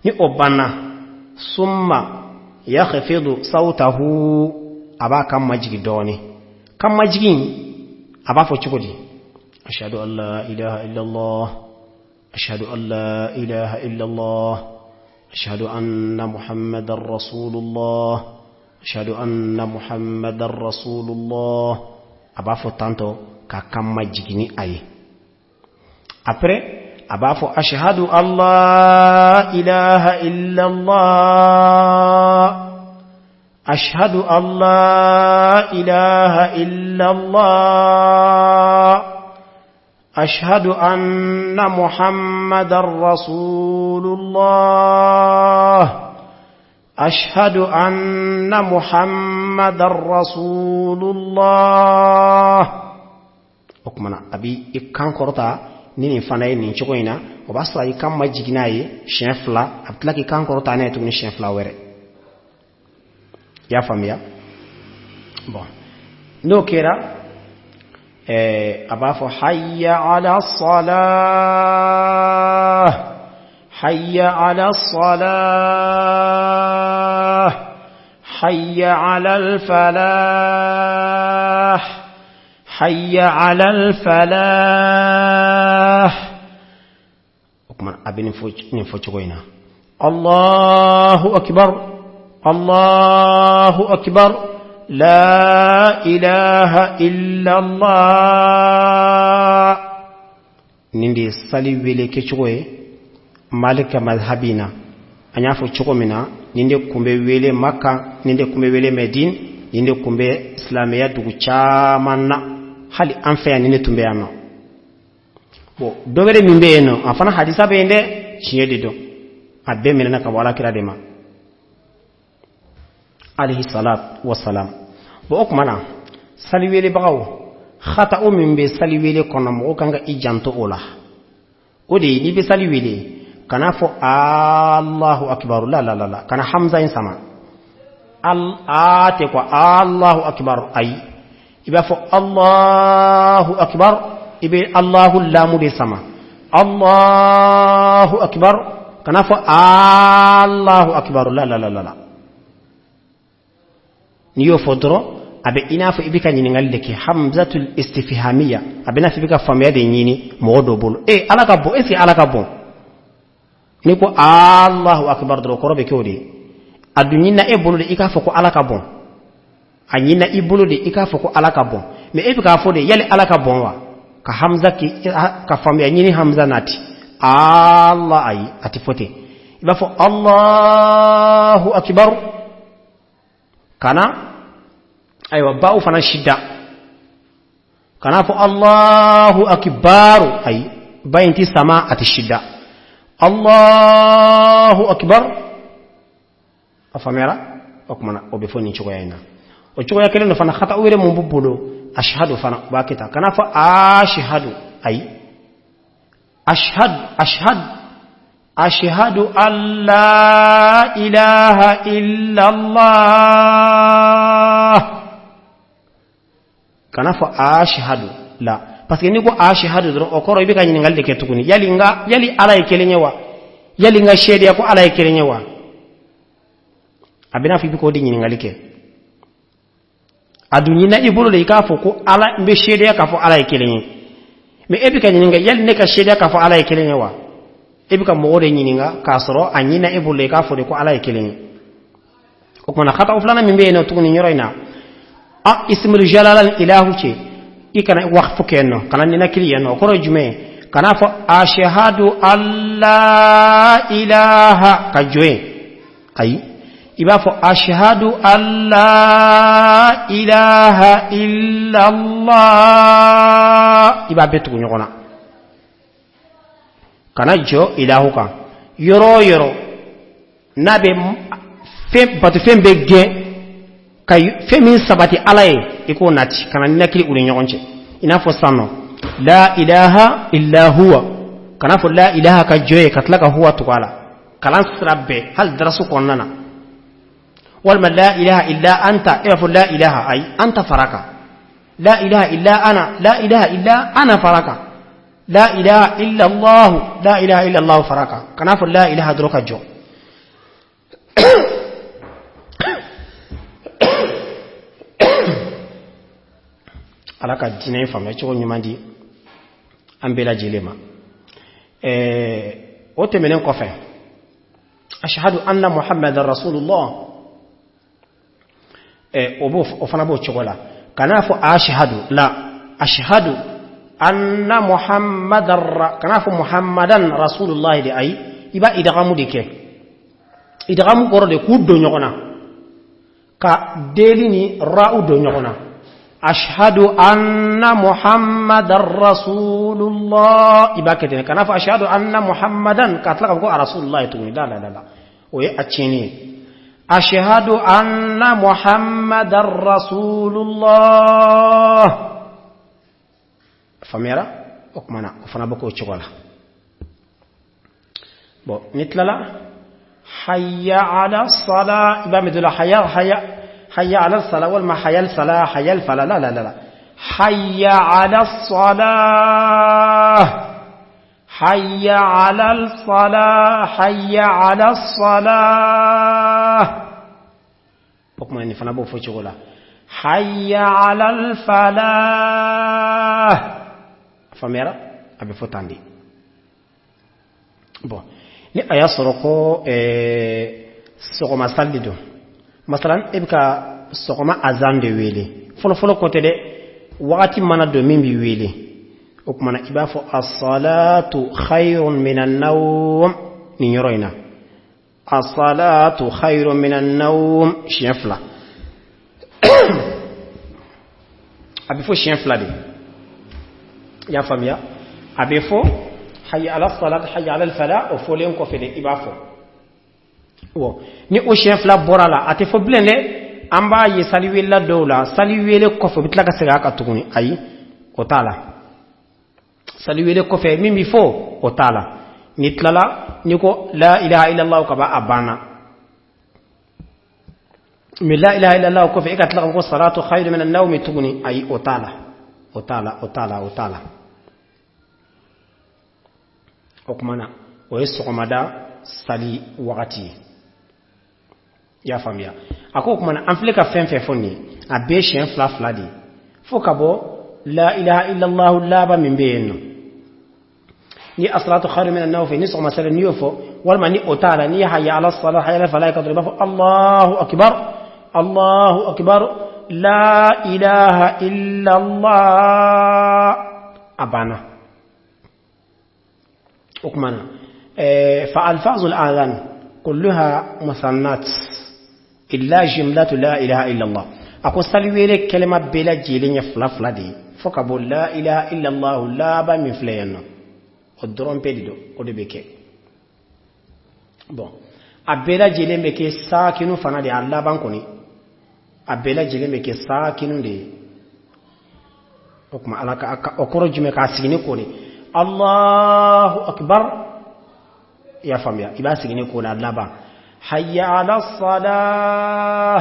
C: Ni o banna, summa yakhfidu sawtahu, a b'a kan majigi dɔɔni. Kan majigin, a b'a fɔ cogo di? Ashhadu an la ilaha illallah, ashhadu an la ilaha illallah, ashhadu anna muhammadan rasulullah, ashhadu anna muhammadan rasulullah. A b'a fɔ tantɔ ka kan majigin ni a ye. Après, a b'a fɔ: ashhadu an la ilaha illallah, ashhadu an la ilaha illallah, ashhadu anna muhammadan rasulullah, ashhadu anna muhammadan rasulullah. O tuma na, a b'i i kan kɔrɔta ni nin fana ye nin cogo in na. O b'a sɔrɔ i kan ma jigin n'a ye siɲɛ fila, a bɛ tila k'i kan kɔrɔta n'a ye tuguni siɲɛ fila wɛrɛ. I y'a faamuya? Bon, n'o kɛra, a b'a fɔ: hayya ala salah, hayya ala salah, hayya ala al-falah, hayya ala al-falah. O tuma, a bɛ nin fɔ cogo in na: Allahu akbar, Allahu akbar, la ilaha illallah. Nin de ye sali wele kɛcogo ye Malik ka mazhabi na. An y'a fɔ cogo min na, nin de kun bɛ wele Maka, nin de kun bɛ wele Medine, nin de kun bɛ silamɛya dugu caman na. Hali an fɛ yan, nin de tun bɛ yan nɔ. Bon, dɔ wɛrɛ min bɛ yen nɔ, a fana hadisa bɛ yen dɛ, tiɲɛ de don, a bɛɛ minɛna ka bɔ Alakira de ma, alayhi salat wasalam. Bon, o tuma na, saliwelebagaw, xata'u min bɛ saliwele kɔnɔ, mɔgɔ kan ka i janto o la, o de ye: n'i bɛ sali wele, kana fɔ Allahu akbar. La la la la, kana hamza in sama al a tɛ quoi, Allahu akbar. Ayi, i b'a fɔ Allahu akbar, i bɛ Allahu lamu de sama, Allahu akbar. Kana fɔ Allahu akbar. La la la la la, n'i y'o fɔ dɔrɔn, a bɛ i n'a fɔ i bɛ ka ɲininkali de kɛ, hamzatul istifhamiya. A bɛ n'a fɔ i bɛ ka faamuya de ɲini mɔgɔ dɔ bolo. E Ala ka bon, est ce que Ala ka bon? N'i ko Allahu akbar dɔrɔn, kɔrɔ bɛ kɛ o de ye. A dun ɲinina e bolo de i k'a fɔ ko Ala ka bon. A ɲinina i bolo de i k'a fɔ ko Ala ka bon, mais e bɛ k'a fɔ de yali Ala ka bon wa? Ka hamza ki ka faamuya ɲini hamza nati Allah. Ayi, a tɛ fɔ ten. I b'a fɔ Allahu akbar. Kana ayiwa baw fana shida, kana fɔ Allahu akbaru. Ayi, ba in ti sama, a ti shida. Allahu akbar. A faamuyara? O kumana, o bɛ fɔ nin cogoya in na. O cogoya kelen dɔ fana, xata wɛrɛ mun b'u bolo, ashhadu fana u b'a kɛ tan. Kana fɔ ashhadu. Ayi, ashhad, ashhad. Ashhadu an la ilaha illallah. Kana fɔ ashhadu la, parce que n'i ko ashhadu dɔrɔn, o kɔrɔ i bɛ ka ɲininkali de kɛ tuguni: yali n ka, yali Ala ye kelen ye wa? Yali n ka seedeya ko Ala ye kelen ye wa? A bɛ n'a fɔ i bɛ k'o de ɲininkali kɛ. A dun ɲinina i bolo de i k'a fɔ ko Ala, n bɛ seedeya k'a fɔ Ala ye kelen ye. Mais e bɛ ka ɲininka: yali ne ka seedeya k'a fɔ Ala ye kelen ye wa? E bɛ ka mɔgɔ de ɲininka k'a sɔrɔ a ɲinina e bolo de i k'a fɔ de ko Ala ye kelen ye. O kumana, xataw filanan min bɛ yen nɔ tuguni yɔrɔ in na, a ismul jalala ni ilahu cɛ, i kana waqfu kɛ yen nɔ, kana ninakili yen nɔ. O kɔrɔ ye jumɛn ye? Kana fɔ ashhadu an la ilaha ka jɔ yen. Ayi, i b'a fɔ ashhadu an la ilaha illallah. I b'a bɛɛ tugu ɲɔgɔn na, kana jɔ ilahu kan. Yɔrɔ o yɔrɔ n'a bɛ fɛn batofɛn bɛ gɛn ka fɛn min sabati Ala ye, i k'o nati, kana ninakili u ni ɲɔgɔn cɛ. I n'a fɔ san nɔ, la ilaha illa huwa, kana fɔ la ilaha ka jɔ ye ka tila ka huwa tugu a la. Kalan sira bɛɛ, hali darasu kɔnɔna na, walima la ilaha illa anta, i b'a fɔ la ilaha, ayi, anta fara kan. La ilaha illa ana, la ilaha illa ana fara kan. La ilaha illa Allah, la ilaha illa Allah fara kan. Kana fɔ la ilaha dɔrɔn ka jɔ. Ala ka diinɛ in faamuya cogo ɲuman di an bɛɛ lajɛlen ma. O tɛmɛnen kɔfɛ, ashhadu anna Muhammadan rasulullah, o b'o, o fana b'o cogo la. Kan'a fɔ ashhadu la, ashhadu anna Muhammadan, kan'a fɔ Muhammadan rasulullah de. Ayi, i b'a idgamu de kɛ. Idgamu kɔrɔ de k'u don ɲɔgɔn na, ka deli ni ra'u don ɲɔgɔn na. Ashhadu anna Muhammadan rasulullah, i b'a kɛ ten. Kan'a fɔ ashhadu anna Muhammadan ka tila ka fɔ ko rasulullah tuguni. La la la la, o ye a tiɲɛni ye. Ashhadu anna Muhammadan rasulullah, faamuyara? O kumana, o fana bɛ k'o cogo la. Bon, ni tilala hayya ala sala, i b'a mɛn dɔ la hayya, hayya, hayya ala sala, walima hayya sala, hayya fala. La la la la, hayya ala sala, hayya ala sala, hayya ala sala. O kuma nin fana b'o fɔ cogo la, hayya ala falah. Faamuyara? A bɛ fɔ tan de. Bon, ni a y'a sɔrɔ ko sɔgɔma sali de don, masalan e bɛ ka sɔgɔma azan de wele, fɔlɔfɔlɔ ko tɛ dɛ, wagati mana don min b'i wele, o kumana i b'a fɔ as-salatu khayrun minan nawm. Nin yɔrɔ in na, as-salatu khayrun minan nawm, siɲɛ fila a bɛ fɔ, siɲɛ fila de. I y'a faamuya? A bɛ fɔ hayya ala salat, hayya ala falah, o fɔlen kɔfɛ de i b'a fɔ. Bon, ni o siɲɛ fila bɔra la, a tɛ fɔ bilen dɛ. An b'a ye saliwelela dɔw la, saliwele kɔfɛ u bɛ tila ka segin a kan tuguni. Ayi, o t'a la. Saliwele kɔfɛ min bɛ fɔ, o t'a la. N'i tilala, n'i ko la ilaha illallah ka ban, a banna. Mais la ilaha illallah kɔfɛ, e ka tila ka ko salatu khayru minan nawmi tuguni, ayi, o t'a la, o t'a la, o t'a la, o t'a la. O kuma na, o ye sɔgɔmada sali wagati ye. I y'a faamuya? A ko o kuma na, an filɛ ka fɛn fɛn fɔ nin ye, a bɛɛ siɲɛ fila fila de ye, fo ka bɔ la ilaha illallah laban min bɛ yen nɔ. Ni asalatu khairu minan nawm fɛ, ni sɔgɔma sali n'i y'o fɔ, walima ni o t'a la, n'i ye hayya ala salah, hayya ala falah ka dɔrɔn, i b'a fɔ allahu akbar, allahu akbar, la ilaha illallah, a banna. O kuma na, fa alfazul adhan kulluha musannat illa jumlatu la ilaha illallah. A ko saliwele kɛlɛma bɛɛ lajɛlen ye fila fila de ye, fo ka bɔ la ilaha illallah laban min filɛ yan nɔ, o dɔrɔn pe de don, o de bɛ kɛ. Bon, a bɛɛ lajɛlen bɛ kɛ saakinu fana de ye. A laban kɔni, a bɛɛ lajɛlen bɛ kɛ saakinu de ye. O tuma, Ala ka o kɔrɔ jumɛn? K'a sigi ni ko de allahu akbar. I y'a faamuya, i b'a sigi ni ko la laban: hayya ala salah,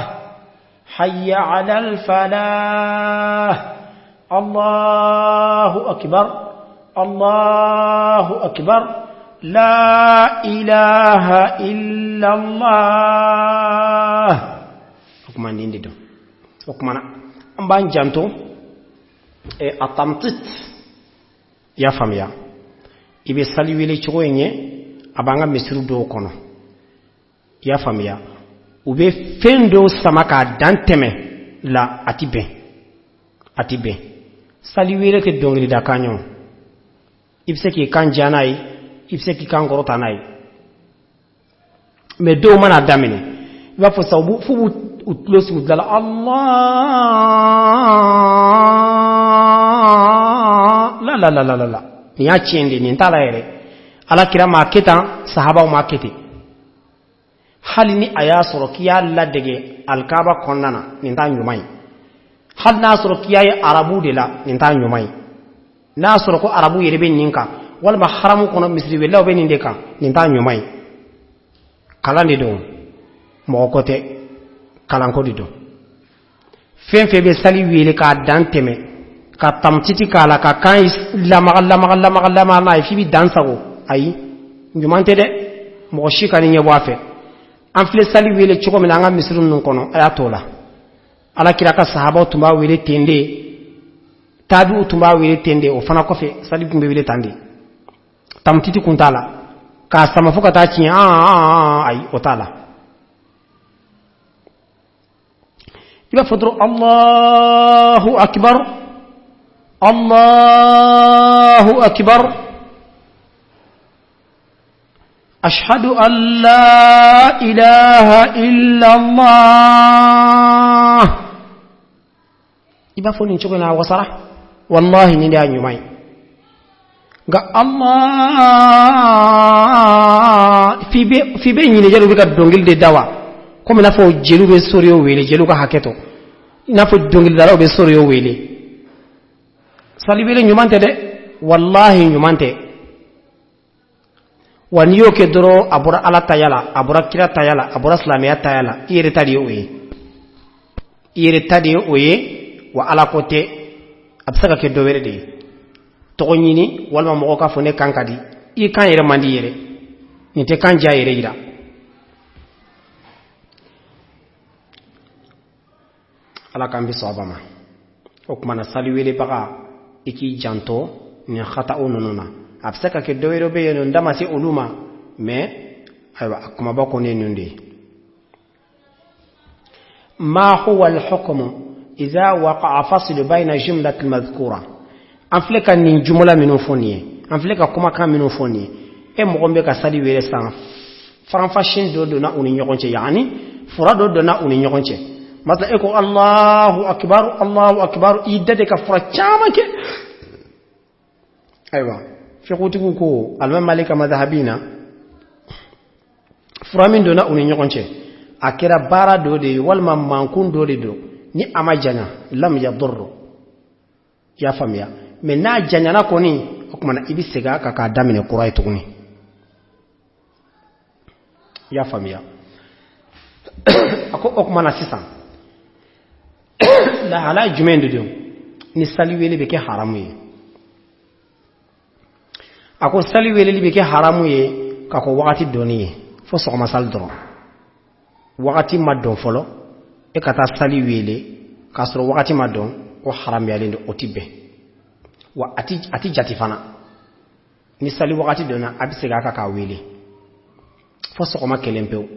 C: hayya ala alfalah, allahu akbar, allahu akbar, la ilaha illa allah. O kuma nin de don. O kuma na, an b'an janto a tamtit. I y'a faamuya, i bɛ sali wele cogo in ye, a b'an ka misiri dɔw kɔnɔ. I y'a faamuya, u bɛ fɛn dɔw sama k'a dan tɛmɛ la, a ti bɛn, a ti bɛn. Sali wele tɛ dɔnkilidakan ye o. I bɛ se k'i kan diya n'a ye, i bɛ se k'i kan kɔrɔta n'a ye, mais dɔw mana daminɛ, i b'a fɔ sa, f'u b'u u tulo sigi u da la, Allah la la la la la la. Nin y'a tiɲɛ de, nin t'a la yɛrɛ. Ala kira m'a kɛ tan, sahabaw m'a kɛ ten. Hali ni a y'a sɔrɔ k'i y'a ladege alikaba kɔnɔna na, nin t'a ɲuman ye. Hali n'a sɔrɔ k'i y'a ye arabu de la, nin t'a ɲuman ye. N'a sɔrɔ ko arabu yɛrɛ bɛ nin kan, walima haramu kɔnɔ misiriwelelaw bɛ nin de kan, nin t'a ɲuman ye. Kalan de don, mɔgɔ ko tɛ, kalanko de don. Fɛn fɛn bɛ sali wele k'a dan tɛmɛ, ka tamtiti k'a la, ka kan lamaga lamaga lamaga lamaga n'a ye f'i bɛ dan sago, ayi, ɲuman tɛ dɛ. Mɔgɔ si ka nin ɲɛbɔ a fɛ. An filɛ sali wele cogo min na an ka misiri ninnu kɔnɔ, a y'a t'o la. Ala kira ka sahabaw tun b'a wele ten de, tabi'u tun b'a wele ten de. O fana kɔfɛ, sali tun bɛ wele tan de, tamtiti kun t'a la, k'a sama fo ka taa tiɲɛ, ayi, o t'a la. I b'a fɔ dɔrɔn: Allahu akbar, Allahu akbar, ashhadu an la ilaha illa Allah. I b'a fɔ nin cogo in na, a wasara. Wallahi, nin de y'a ɲuman ye. Nka Allah, f'i bɛ ɲinɛ jeliw bɛ ka dɔnkili de da wa, komi i n'a fɔ jeliw bɛ soriyo wele, jeliw ka hakɛ to, i n'a fɔ dɔnkilidalaw bɛ soriyo wele. Sali wele ɲuman tɛ dɛ, wallahi, ɲuman tɛ. Wa n'i y'o kɛ dɔrɔn, a bɔra Ala taya la, a bɔra kira taya la, a bɔra silamɛya taya la. I yɛrɛ ta de ye o ye, i yɛrɛ ta de ye o ye. Wa Ala ko tɛ, a bɛ se ka kɛ dɔ wɛrɛ de ye, tɔgɔ ɲini, walima mɔgɔ k'a fɔ ne kan ka di. I kan yɛrɛ man di yɛrɛ, nin tɛ kan diya yɛrɛ yira. Ala k'an bɛ sɔn ma. O tuma na, sali welebaga, i k'i janto nin hata'u ninnu na. A bɛ se ka kɛ dɔ wɛrɛ bɛ yen nɔ, n da ma se olu ma, mais ayiwa, a kumaba kɔni ye ninnu de ye. ما هو الحكم إذا وقع فصل بين جملة المذكورة؟ An filɛ ka nin jumla minnu fɔ nin ye, an filɛ ka kumakan minnu fɔ nin ye, e mɔgɔ min bɛ ka sali wele san, faranfasi dɔ donna u ni ɲɔgɔn cɛ, yaani fura dɔ donna u ni ɲɔgɔn cɛ. Masala, e ko Allahu akbar, Allahu akbar, i da de ka fura caman kɛ. Ayiwa, fiqhutigiw ko, alimami Malik ka madhabi na, fura min donna u ni ɲɔgɔn cɛ, a kɛra baara dɔ de ye walima mankun dɔ de don, ni a ma janya, lam yadurru. I y'a faamuya? Mais n'a janyana kɔni, o tuma na i bɛ segin a kan k'a daminɛ kura ye tuguni. I y'a faamuya? A ko o tuma na sisan, lahala jumɛn de don ni sali wele bɛ kɛ haramu ye? A ko sali weleli bɛ kɛ haramu ye ka kɔ wagati dɔnni ye, fo sɔgɔma sali dɔrɔn. Wagati ma dɔn fɔlɔ, e ka taa sali wele k'a sɔrɔ wagati ma dɔn, o haramuyalen don, o ti bɛn, wa a ti jate fana. Ni sali wagati dɔnna, a bɛ segin a kan k'a wele fo sɔgɔma kelen pewu.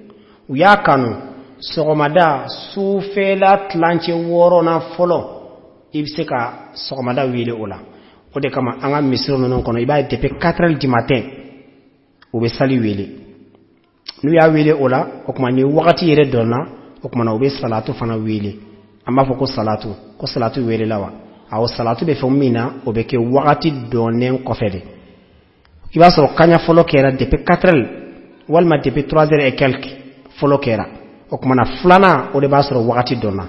C: U y'a kanu sɔgɔmada sufɛla tilancɛ wɔɔrɔnan fɔlɔ, i bɛ se ka sɔgɔmada wele o la. O de kama an ka misiri ninnu kɔnɔ, i b'a ye depuis 4 heures du matin u bɛ sali wele. N'u y'a wele o la, o tuma ni wagati yɛrɛ dɔnna, o tuma na u bɛ salatu fana wele. An b'a fɔ ko salatu, ko salatu welela wa? Awɔ, salatu bɛ fɔ min na, o bɛ kɛ wagati dɔnnen kɔfɛ de. I b'a sɔrɔ kaɲa fɔlɔ kɛra depuis 4 heures walima depuis 3 heures et quelque fɔlɔ kɛra. O tuma na filanan, o de b'a sɔrɔ wagati dɔnna.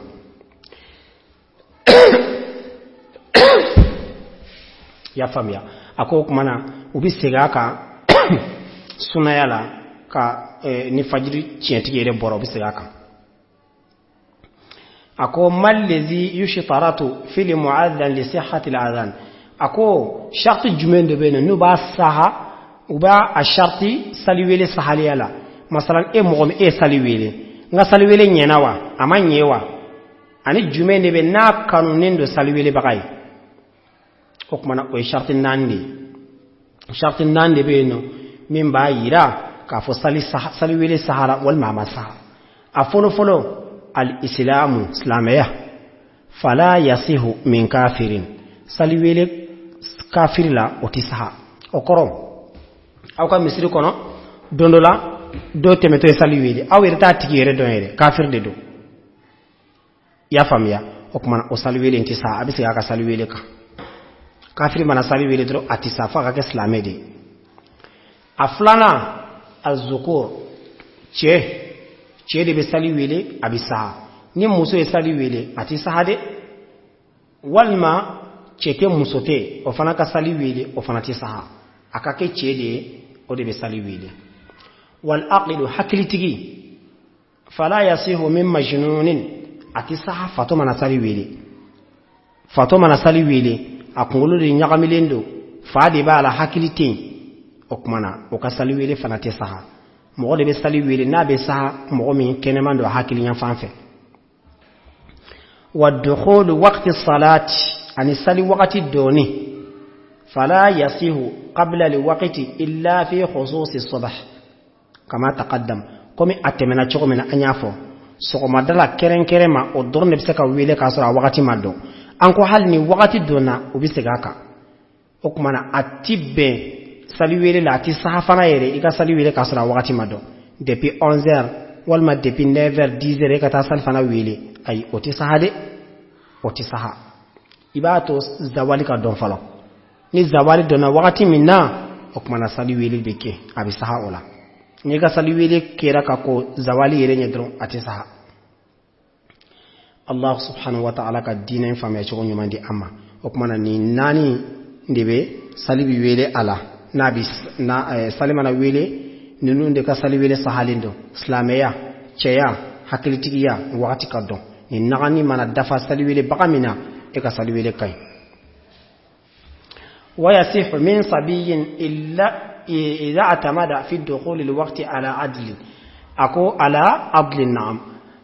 C: I y'a faamuya? A ko o tuma na u bɛ segin a kan. Sunaya la ka ni fajiri tiɲɛtigi yɛrɛ bɔra, u bɛ segin a kan. A ko mallezi yushtaratu fil mu'adhan li sihhati al-adhan. A ko sharti jumɛn de bɛ yen n'u b'a saha, u b'a a sharti saliwele sahaliya la? Masalan, e mɔgɔ min e ye sali wele, n ka saliwele ɲɛna wa, a ma ɲɛ wa? Ani jumɛn de bɛ n'a kanunen don saliwelebaga ye? O tuma na, o ye sharti naani de ye. Sharti naani de bɛ yen nɔ min b'a yira k'a fɔ sali saliwele sahara walima a ma saha. A fɔlɔ fɔlɔ, al-islamu, silamɛya. Fala yasihu min kafirin, saliwele kafiri la, o tɛ saha. O kɔrɔ, aw ka misiri kɔnɔ, don dɔ la, dɔ tɛmɛtɔ ye sali wele, aw yɛrɛ t'a tigi yɛrɛ dɔn yɛrɛ, kafiri de don. I y'a faamuya? O tuma na, o sali wele tɛ sa, a bɛ segin a ka sali wele kan. Kafiri mana sali wele dɔrɔn, a tɛ sa, f'a ka kɛ silamɛ de ye. A filanan, azukur, cɛ. Cɛ de bɛ sali wele, a bɛ saha. Ni muso ye sali wele, a tɛ saha dɛ. Walima cɛ tɛ, muso tɛ, o fana ka sali wele, o fana tɛ saha. A ka kɛ cɛ de ye, o de bɛ sali wele. Wal aqilu, hakilitigi. Fala yasihu min majnunin, a tɛ saha fatɔ mana sali wele. Fatɔ mana sali wele, a kunkolo de ɲagamilen don, fa de b'a la, hakili tɛ yen, o tuma na, o ka sali wele fana tɛ saha. Mɔgɔ de bɛ sali wele n'a bɛ saha, mɔgɔ min kɛnɛman don hakili yanfan fɛ. Wa dukhulu waqti salati, ani sali wagati dɔɔni. Fala yasihu qabla liwaqti illa fi khususi subh kama taqaddam. Komi a tɛmɛna cogo min na, an y'a fɔ sɔgɔmada la kɛrɛnkɛrɛn ma, o dɔrɔn de bɛ se ka wele k'a sɔrɔ a wagati ma dɔn. An ko hali ni wagati donna, u bɛ segin a kan. O tuma na, a ti bɛn sali wele la, a ti saha fana yɛrɛ i ka sali wele k'a sɔrɔ a wagati ma dɔn. Depuis 11 heures walima depuis 9 heures, 10 heures, e ka taa sali fana wele, ayi, o tɛ saha dɛ, o tɛ saha. I b'a to zawali ka dɔn fɔlɔ. Ni zawali dɔnna wagati min na, o tuma na, sali wele bɛ kɛ, a bɛ saha o la. N'i ka sali wele kɛra ka ko zawali yɛrɛ ɲɛ dɔrɔn, a tɛ saha. Allah subhanahu wa ta'ala ka diinɛ in faamuya cogo ɲuman di an ma. O tuma na, nin naani de bɛ sali bɛ wele a la n'a bɛ na. Sali mana wele, ninnu de ka sali wele sahalen don: silamɛya, cɛya, hakilitigiya, wagati ka dɔn. Nin nagani mana dafa sali wele baga min na, e ka sali wele ka ɲi. ويصح من صبي إلا إذا اعتمد في الدخول الوقت على عدل. أكو على عدل، نعم.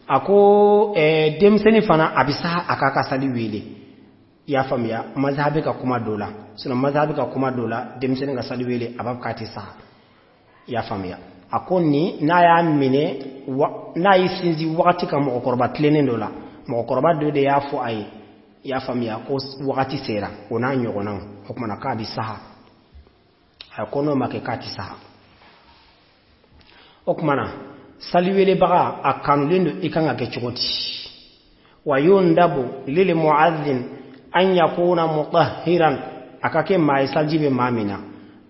C: Ako denmisɛnnin fana, a bɛ sa a k'a ka sali wele. I y'a faamuya? Mazhabi ka kuma dɔ la, sinon mazhabi ka kuma dɔ la, denmisɛnnin ka sali wele, a b'a fɔ k'a tɛ sa. I y'a faamuya? A ko nin n'a y'a minɛ, n'a y'i sinsin wagati ka mɔgɔkɔrɔba tilennen dɔ la, mɔgɔkɔrɔba dɔ de y'a fɔ a ye, i y'a faamuya, ko wagati sera, o n'a ɲɔgɔnnaw, o kumana k'a bɛ saha. A ko n'o ma kɛ, k'a tɛ saha. O kumana, saliwelebaga, a kanulen don i kan ka kɛ cogo di? Wa yundabu lil mu'adhin an yakuna mutahhiran, a ka kɛ maa ye saliji bɛ maa min na,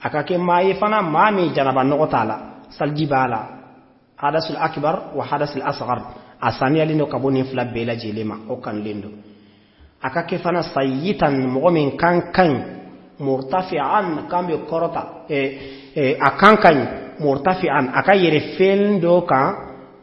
C: a ka kɛ maa ye fana maa min janaba nɔgɔ t'a la, saliji b'a la, hadasul akbar wa hadasul asghar, a saniyalen don ka bɔ nin fila bɛɛ lajɛlen ma, o kanulen don. A ka kɛ fana sayitan, mɔgɔ min kan ka ɲi, murtafi'an, kan bɛ kɔrɔta, a kan ka ɲi, murtafi'an, a ka yɛlɛ fɛn dɔ kan,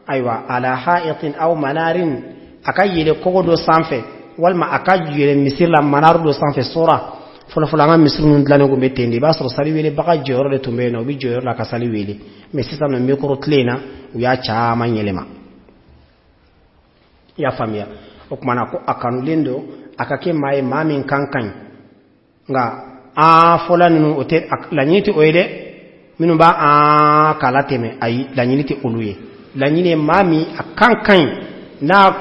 C: ayiwa, ala ha'itin aw manarin, a ka yɛlɛ kogo dɔ sanfɛ, walima a ka yɛlɛ misiri la manaru dɔ sanfɛ. Sora fɔlɔfɔlɔ, an ka misiri ninnu dilannen tun bɛ ten de, i b'a sɔrɔ sali welebaga jɔyɔrɔ de tun bɛ yen nɔ, u bɛ jɔyɔrɔ la ka sali wele. Mɛ sisan nɔ, micro tile in na, u y'a caman yɛlɛma. I y'a faamuya? O tuma na, ko a kanulen don a ka kɛ maa ye, maa min kan ka ɲi. Nka an fɔla ninnu, o tɛ laɲini tɛ o ye dɛ. Minnu b'a an k'a tɛmɛ, ayi, laɲini tɛ olu ye. Laɲini ye maa min a kan ka ɲi n'a,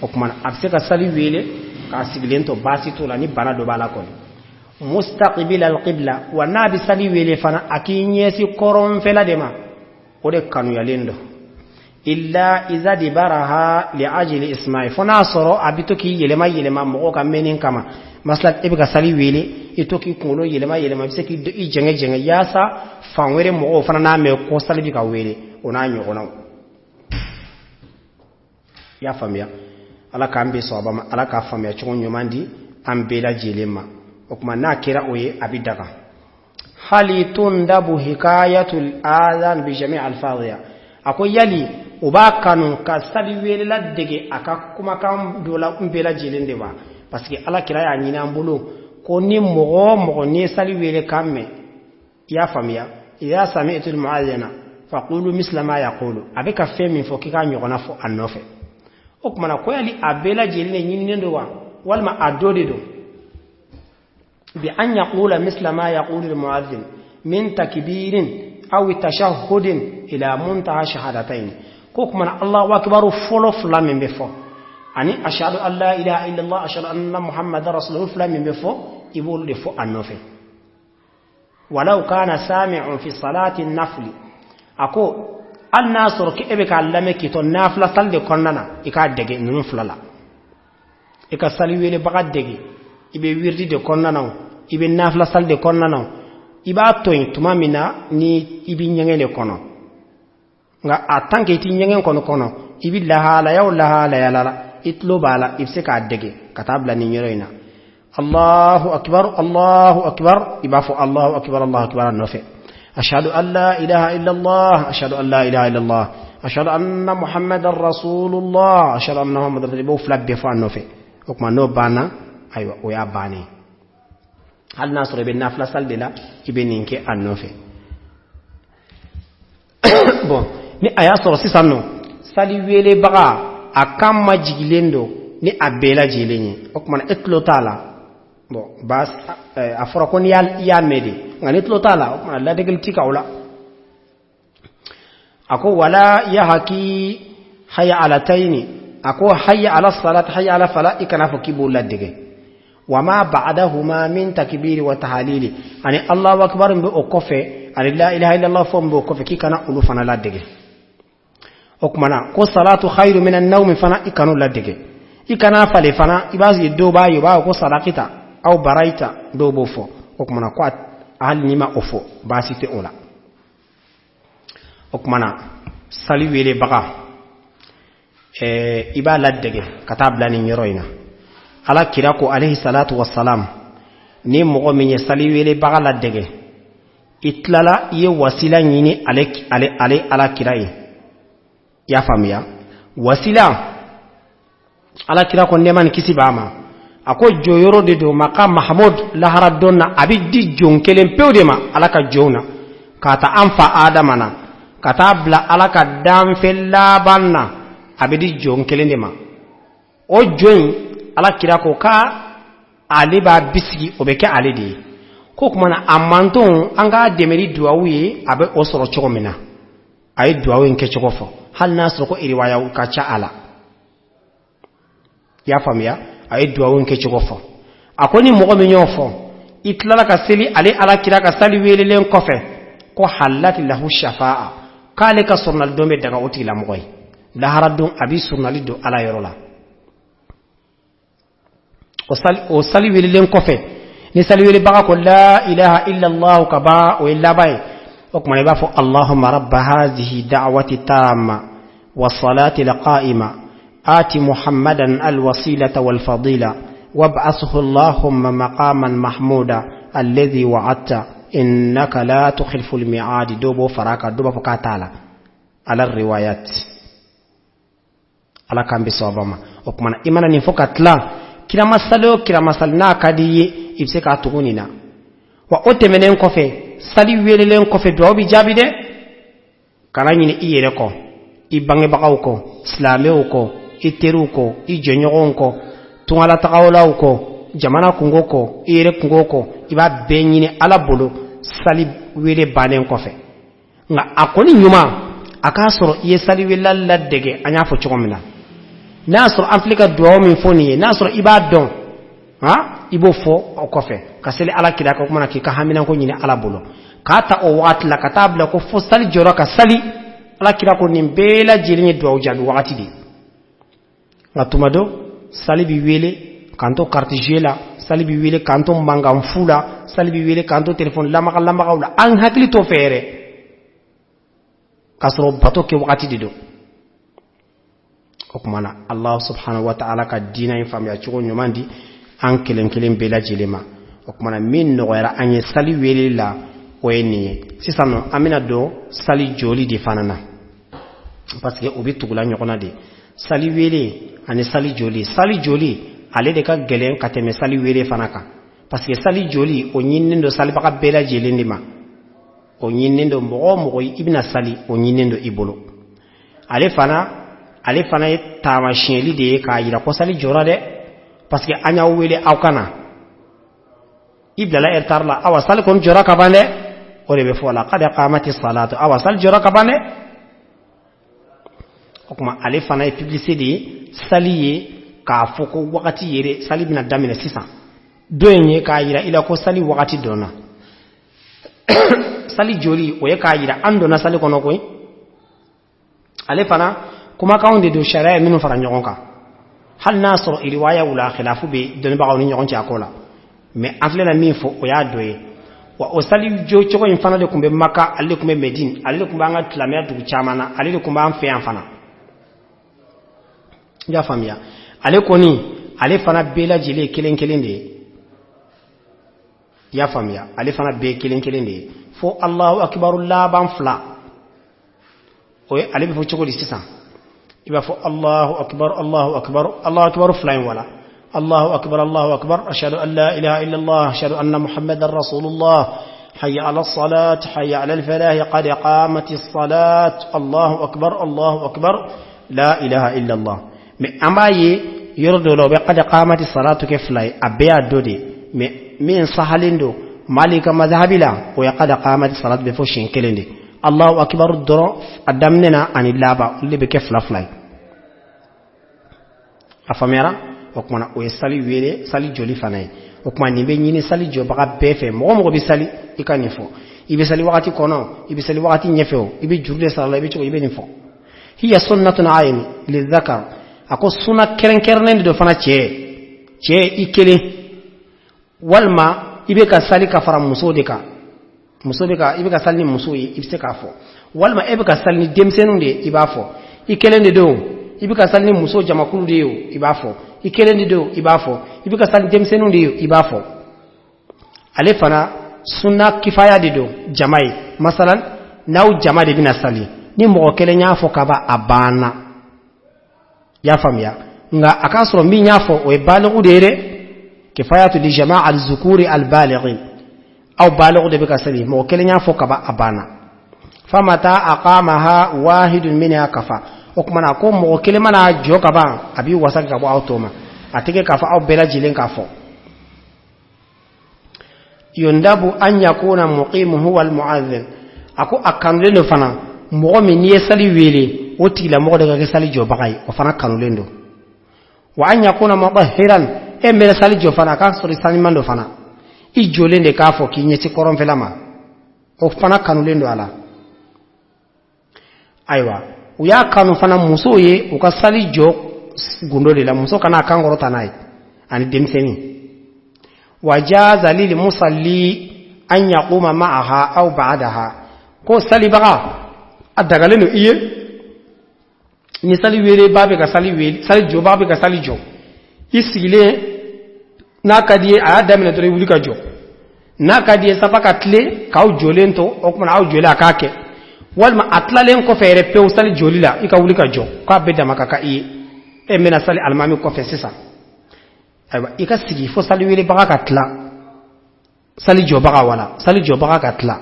C: o tuma na, a bɛ se ka sali wele k'a sigilen to, baasi t'o la ni bana dɔ b'a la kɔni. Mustaqbil alqibla, wa n'a bɛ sali wele fana, a k'i ɲɛsin kɔrɔnfɛla de ma, o de kanuyalen don. Illa iza dibaraha li ajli ismail, fo n'a sɔrɔ a bɛ to k'i yɛlɛma yɛlɛma mɔgɔw ka mɛnni kama. Masala, e bɛ ka sali wele, i to k'i kunkolo yɛlɛma yɛlɛma, i bɛ se k'i jɛngɛ jɛngɛ yaasa fan wɛrɛ mɔgɔw fana n'a mɛn ko sali bɛ ka wele, o n'a ɲɔgɔnnaw. I y'a faamuya? Ala k'an bɛn sawaba ma, Ala k'a faamuya cogo ɲuman di an bɛɛ lajɛlen ma. O tuma, n'a kɛra o ye, a bɛ daga. Hali tundabu hikayatul adhan bi jami' alfadhiya? A ko yali u b'a kanu ka sali weelela dege a ka kumakan dɔ la n bɛɛ lajɛlen de wa? Parce que Ala kira y'a ɲini an bolo ko ni mɔgɔ o mɔgɔ n'i ye sali wele kan mɛn, i y'a faamuya, idha sami'tul mu'adhdhina faqulu misla ma yaqulu, a bɛ ka fɛn min fɔ k'i k'a ɲɔgɔnna fɔ a nɔfɛ. O tuma na ko yali a bɛɛ lajɛlen de ɲininen don wa, walima a dɔ de don? Bi an yaqula misla ma yaqulu al-mu'adhdhin min takbirin aw tashahhudin ila muntaha shahadatayn. Ko kuma na Allahu akbar fɔlɔ fila min bɛ fɔ, ani ashhadu an la ilaha illallah, ashhadu anna muhammadan rasulullah fila min bɛ fɔ, i b'olu de fɔ a nɔfɛ. Walaw kana sami'un fi salati nafli, a ko hali n'a sɔrɔ k'e bɛ k'a lamɛn k'i to nafila sali de kɔnɔna na, i k'a dege ninnu fila la. I ka sali welebaga dege, i bɛ wiridi de kɔnɔna na o, i bɛ nafila sali de kɔnɔna na o, i b'a to yen tuma min na ni i bɛ ɲɛgɛn de kɔnɔ. Nka a tant que i tɛ ɲɛgɛn kɔni kɔnɔ, i bɛ lahalaya o lahalaya la, i tulo b'a la, i bɛ se k'a dege ka taa bila nin yɔrɔ in na: Allahu akbar, Allahu akbar. I b'a fɔ Allahu akbar, Allahu akbar a nɔfɛ. Ashhadu an la ilaha illallah, ashhadu an la ilaha illallah, ashhadu anna muhammadan rasulullah, ashhadu anna muhammadan. I b'o fila bɛɛ fɔ a nɔfɛ. O tuma n'o banna, ayiwa, o y'a bannen. Hali n'a sɔrɔ i bɛ nafila sali de la, i bɛ nin kɛ a nɔfɛ. Bon, ni a y'a sɔrɔ sisan nɔ sali welebaga a kan majigilen don ni a bɛɛ lajɛlen ye, o tuma e tulo t'a la. Bon, ba a fɔra ko n'i y'a mɛn de, nka n'i tulo t'a la, o tuma ladegeli ti ka o la. A ko wala yahaki haya ala tayini, a ko hayya ala salat, hayya ala fala, i kana fɔ k'i b'o ladege. Wa ma ba'dahuma min takbiri wa tahalili, ani Allahu akbar min bɛ o kɔfɛ, ani la ilaha illallah fɔ min b'o kɔfɛ, k'i kana olu fana ladege. O tuma na ko salatu khayru min an-nawmi fana, i kan'o ladege, i kana falen fana. I b'a ye dɔw b'a ye, u b'a fɔ ko sadakita aw baraita, dɔw b'o fɔ. O tuma na ko hali n'i ma o fɔ, baasi tɛ o la. O tuma na sali welebaga, i b'a ladege ka taa bila nin yɔrɔ in na. Ala kira ko alayhi salatu wassalam, ni mɔgɔ min ye sali welebaga ladege, i tilala i ye wasila ɲini ale Ala kira ye, i y'a faamuya, wasila, Ala kira ko nɛɛma ni kisi b'a ma, a ko jɔyɔrɔ de don maka Mahamud lahara don na, a bɛ di jon kelen pewu de ma Ala ka jɔnw na, k'a ta an fa Adama na ka taa bila Ala ka danfɛn laban na, a bɛ di jon kelen de ma. O jon in, Ala kira ko k'a ale b'a bisigi, o bɛ kɛ ale de ye. Ko tuma na a manton, an k'a dɛmɛ ni duwawu ye, a bɛ o sɔrɔ cogo min na, a ye duwawu in kɛcogo fɔ, hali n'a sɔrɔ ko iriwayaw ka ca a la. I y'a faamuya, a ye duwawu in kɛcogo fɔ. A ko ni mɔgɔ min y'o fɔ, i tilala ka seli ale Ala kira ka sali welelen kɔfɛ, ko halati lahu shafa'a, k'ale ka sɔrɔnali don bɛ daga o tigilamɔgɔ ye lahara don, a b'i sɔrɔnali don Ala yɔrɔ la. O sali welelen kɔfɛ, ni sali welebaga ko la ilaha illallah ka ban, o ye laban ye. O tuma i b'a fɔ allahumma rabba hazihi da'wati tamma wa salati alqa'ima آت محمدا الوسيلة والفضيلة وابعثه اللهم مقاما محمودا الذي وعدت إنك لا تخلف الميعاد. دوبو فراكا دوبو فكاتالا على الروايات. Ala k'an bɛ sababa ma. O tuma na i mana nin fɔ ka tila, kiramasali o kiramasali n'a ka di i ye, i bɛ se k'a tugu nin na. Wa o tɛmɛnen kɔfɛ, sali welelen kɔfɛ, duwawu bɛ jaabi dɛ. Kana ɲini i yɛrɛ kɔ, i bangebagaw kɔ, silamɛw kɔ, i teriw kɔ, i jɛɲɔgɔnw kɔ, tungalatagawlaw kɔ, jamana kungo kɔ, i yɛrɛ kungo kɔ, i b'a bɛɛ ɲini Ala bolo sali wele bannen kɔfɛ. Nka a kɔni ɲuman, a k'a sɔrɔ i ye sali welela ladege, an y'a fɔ cogo min na. N'a y'a sɔrɔ an filɛ ka dugawu min fɔ nin ye, n'a sɔrɔ i b'a dɔn, han, i b'o fɔ o kɔfɛ ka seli Ala kira kan. O kumana k'i ka haminanko ɲini Ala bolo, k'a ta o wagati la ka taa bila ko fo sali jɔra ka sali, Ala kira ko nin bɛɛ lajɛlen ye dugawu jaabi wagati de ye. Nka tuma dɔ sali bi wele k'an to carte jouer la, sali bi wele k'an to mankan fu la, sali bi wele k'an to telefɔni lamaga lamagaw la, an hakili t'o fɛ yɛrɛ, k'a sɔrɔ bato kɛ wagati de don. O tuma na Allah subhanahu wa ta'ala ka diinɛ in faamuya cogo ɲuman di an kelen kelen bɛɛ lajɛlen ma. O tuma na min nɔgɔyara an ye sali wele la, O ye nin ye. Sisan nɔ, an bɛna don sali joli de fana na, parce que o bɛ tugula ɲɔgɔn na de, sali wele ani sali joli. Sali joli, ale de ka gɛlɛn ka tɛmɛ sali wele fana kan, parce que sali joli, o ɲininen don salibaga bɛɛ lajɛlen de ma. O ɲininen don mɔgɔ o mɔgɔ, i bɛna sali, o ɲininen don i bolo. Ale fana ye taamasiyɛli de ye k'a yira ko sali jɔra dɛ, parce que an y'aw wele, aw ka na. I bilala retard la, awa sali kɔni jɔra ka ban dɛ. O de bɛ fɔ la: قد قامت الصلاة. Awa sali jɔra ka ban dɛ. O tuma, ale fana ye publicité de ye, sali ye, k'a fɔ ko wagati yɛrɛ sali bɛna daminɛ sisan. Dɔ in ye k'a yira i la ko sali wagati dɔnna. Sali joli, o ye k'a yira an donna sali kɔnɔ koyi. Ale fana kumakanw de don, sariya ye minnu fara ɲɔgɔn kan, hali n'a sɔrɔ riwayaw la khilafu bɛ dɔnnibagaw ni ɲɔgɔn cɛ a ko la. Mais an filɛ na min fɔ, o y'a dɔ ye wa. O sali jɔ cogo in fana de tun bɛ Maka, ale de tun bɛ Medine, ale de tun b'an ka silamɛya dugu caman na, ale de tun b'an fɛ yan fana. I y'a faamuya? Ale kɔni, ale fana bɛɛ lajɛlen ye kelen kelen de ye. I y'a faamuya? Ale fana bɛɛ ye kelen kelen de ye, fo الله أكبر laban fila. O ye, ale bɛ fɔ cogo di sisan? I b'a fɔ: الله أكبر، الله أكبر، الله أكبر fila in, wala الله أكبر، الله أكبر، أشهد أن لا إله إلا الله، أشهد أن محمدا رسول الله، حي على الصلاة، حي على الفلاح، قد قامت الصلاة، الله أكبر، الله أكبر، لا إله إلا الله. Mais an b'a ye yɔrɔ dɔw la, u bɛ قد قامت الصلاة kɛ fila ye. A bɛɛ y'a dɔ de. Mais min sahalen don Mali ka mazhabi la, o ye قد قامت الصلاة bɛ fɔ siɲɛ kelen de. الله أكبر dɔrɔn, a daminɛ na ani laban, olu de bɛ kɛ fila fila ye. A faamuyara? O kumana, o ye sali wele, sali joli fana ye. O tuma, nin bɛ ɲini sali jɔbaga bɛɛ fɛ. Mɔgɔ mɔgɔ bɛ sali, i ka nin fɔ. I bɛ sali wagati kɔnɔ, i bɛ sali wagati ɲɛfɛ, o i bɛ juru de sara la, i bɛ cogo, i bɛ nin fɔ. هي سنة عين للذكر. A ko suna kɛrɛnkɛrɛnnen de don fana cɛ. Cɛ, i kelen, walima i bɛ ka sali ka fara muso de kan, muso bɛ ka, i bɛ ka sali ni muso ye, i bɛ se k'a fɔ. Walima e bɛ ka sali ni denmisɛnninw de ye, i b'a fɔ. I kelen de don, i bɛ ka sali ni muso jamakulu de ye o, i b'a fɔ. I kelen de don, i b'a fɔ. I bɛ ka sali denmisɛnninw de ye, i b'a fɔ. Ale fana sunna kifaya de don jama ye. Masalan, n'aw jama de bɛna sali, ni mɔgɔ kelen y'a fɔ ka ban, a banna. I y'a faamuya? Nka a k'a sɔrɔ min y'a fɔ, o ye baligu de ye dɛ. كفاية لجماعة الذكور البالغين. Aw baligu de bɛ ka sali, mɔgɔ kelen y'a fɔ ka ban, a banna. فمتى أقامها واحد منها كفى. O tuma na, ko mɔgɔ kelen mana jɔ ka ban, a b'i wasa ka bɔ aw tɔ ma. A tɛ kɛ k'a fɔ aw bɛɛ lajɛlen k'a fɔ. يندب أن يكون المقيم هو المؤذن. A ko a kanulen don fana, mɔgɔ min n'i ye sali wele, o tigilamɔgɔ de ka kɛ sali jɔbaga ye. O fana kanulen don. وأن يكون مطهرا. E bɛna sali jɔ fana, a k'a sɔrɔ saniman don fana. I jɔlen de k'a fɔ k'i ɲɛsin kɔrɔnfɛla ma, o fana kanulen don a la. Ayiwa, u y'a kanu fana musow ye u ka sali jɔ gundo de la, muso kana a kan kɔrɔta n'a ye, ani denmisɛnnin. وجاز للمصلي أن يقوم معها أو بعدها. Ko salibaga, a dagalen don i ye, ni sali weleba bɛ ka sali wele, sali jɔbaga bɛ ka sali jɔ, i sigilen, n'a ka di ye, a y'a daminɛ dɔrɔn, i wuli ka jɔ. N'a ka di ye, safa ka tile k'aw jɔlen to, o kumana aw jɔlen, a k'a kɛ. Walima a tilalen kɔfɛ yɛrɛ pewu sali joli la, i ka wuli ka jɔ, k'a bɛɛ dama ka kan i ye. E bɛna sali alimami kɔfɛ sisan, ayiwa, i ka sigi fo sali welebaga ka tila, sali jɔbaga, wala sali jɔbaga ka tila,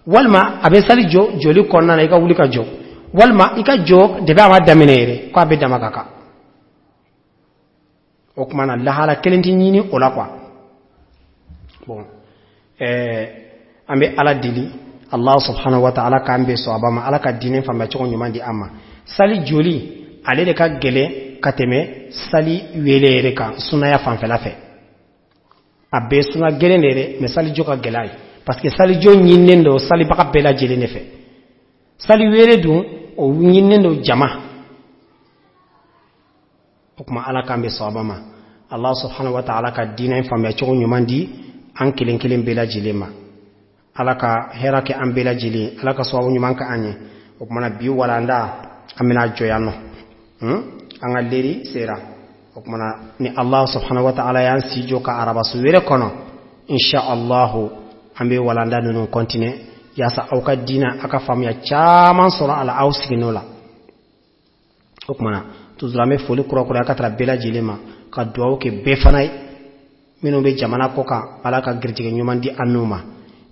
C: walima a bɛ sali jɔ joli kɔnɔna na, i ka wuli ka jɔ, walima i ka jɔ debi a ma daminɛ yɛrɛ, k'a bɛɛ dama ka kan. O tuma na, lahala kelen tɛ ɲini o la quoi. Bon, an bɛ Ala deli, Allah سبحانه وتعالى k'an bɛn sɔaba ma. Ala ka diinɛ faamuya cogo ɲuman di an ma. Sali joli, ale de ka gɛlɛn ka tɛmɛ sali wele yɛrɛ kan sunaya fanfɛla fɛ. A bɛɛ suna gɛlɛn de yɛrɛ, mais sali jɔ ka gɛlɛn a ye, parce que sali jɔ ɲininen don salibaga bɛɛ lajɛlen de fɛ. Sali wele dun, o ɲininen don jama. O tuma, Ala k'an bɛn sɔaba ma. Allah سبحانه وتعالى ka diinɛ faamuya cogo ɲuman di an kelen kelen bɛɛ lajɛlen ma. Ala ka hɛrɛ kɛ an bɛɛ lajɛlen. Ala ka sababu ɲuman kɛ an ye. O kumana, bi walanda, an bɛna jɔ yan nɔ. An ka leri sera. O kumana, ni Allah سبحانه وتعالى y'an si jɔ ka arabasu wɛrɛ kɔnɔ, insha Allahu. An bɛ walanda ninnu continuer yaasa aw ka diina a ka faamuya caman sɔrɔ a la aw sigin'o la. O tuma na toujours an bɛ foli kurakuraya ka tara bɛɛ lajɛlen ma, ka dugawu kɛ bɛɛ fana ye. Minnu bɛ jamana kɔ kan, Ala ka garijɛgɛ ɲuman di an n'u ma.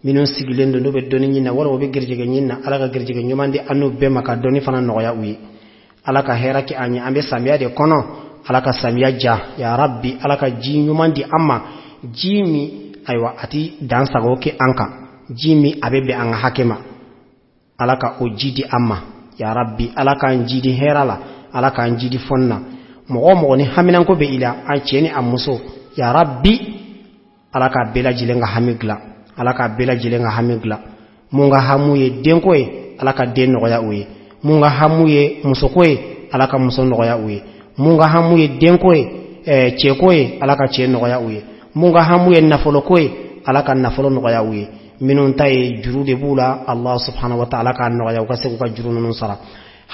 C: Minnu sigilen don, n'u bɛ dɔnni ɲini na walima u bɛ garijɛgɛ ɲini na, Ala ka garijɛgɛ ɲuman di an n'u bɛɛ ma, ka dɔnni fana nɔgɔya u ye. Ala ka hɛrɛ kɛ an ye. An bɛ samiya de kɔnɔ, Ala ka samiya ja ya Rabbi. Ala ka ji ɲuman di an ma, ji min ayiwa a ti dansago kɛ an kan, ji min a bɛ bɛn an ka hakɛ ma. Ala ka o ji di an ma ya Rabbi. Ala k'an ji di hɛrɛ la, Ala k'an ji di fɔn na. Mɔgɔ o mɔgɔ ni haminanko bɛ i la, an cɛ ni a muso, ya Rabbi, Ala k'a bɛɛ lajɛlen ka hami dilan, Ala k'a bɛɛ lajɛlen ka hami dilan. Mun ka hamu ye denko ye, Ala ka den nɔgɔya u ye. Mun ka hamu ye musoko ye, Ala ka muso nɔgɔya u ye. Mun ka hamu ye denko ye, cɛko ye, Ala ka cɛ nɔgɔya u ye. Mun ka hamu ye nafoloko ye, Ala ka nafolo nɔgɔya u ye. Minnu ta ye juru de b'u la, Allah subhanahu wa ta'ala k'a nɔgɔya u ka se k'u ka juru ninnu sara.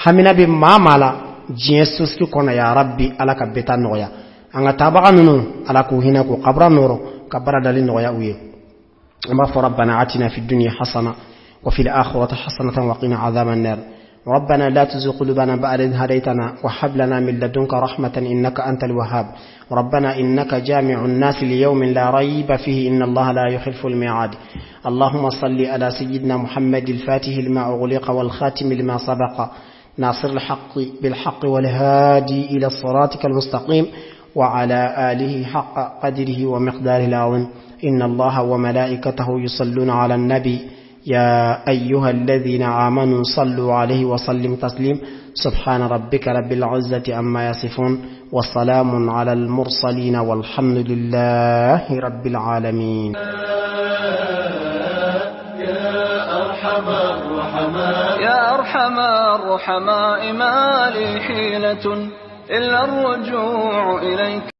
C: Hamina bɛ maa maa la diɲɛ sosigi kɔnɔ, ya Rabbi, Ala ka bɛɛ ta nɔgɔya. An ka taabaga ninnu, Ala k'u hinɛ, k'u kabura nɔrɔ, ka bara dali nɔgɔya u ye. An b'a fɔ: rabbana atina fi dunya hasana wa fil akhirati hasanatan wa qina adhaban nar. ربنا لا تزغ قلوبنا بعد إذ هديتنا وهب لنا من لدنك رحمة إنك أنت الوهاب. ربنا إنك جامع الناس ليوم لا ريب فيه إن الله لا يخلف الميعاد. اللهم صل على سيدنا محمد الفاتح لما أغلق والخاتم لما سبق ناصر الحق بالحق والهادي إلى صراطك المستقيم وعلى آله حق قدره ومقداره العظيم. إن الله وملائكته يصلون على النبي يا أيها الذين آمنوا صلوا عليه وسلم تسليم. سبحان ربك رب العزة عما يصفون وسلام على المرسلين والحمد لله رب العالمين.
B: يا أرحم الرحماء يا أرحم الرحماء ما لي حيلة إلا الرجوع إليك.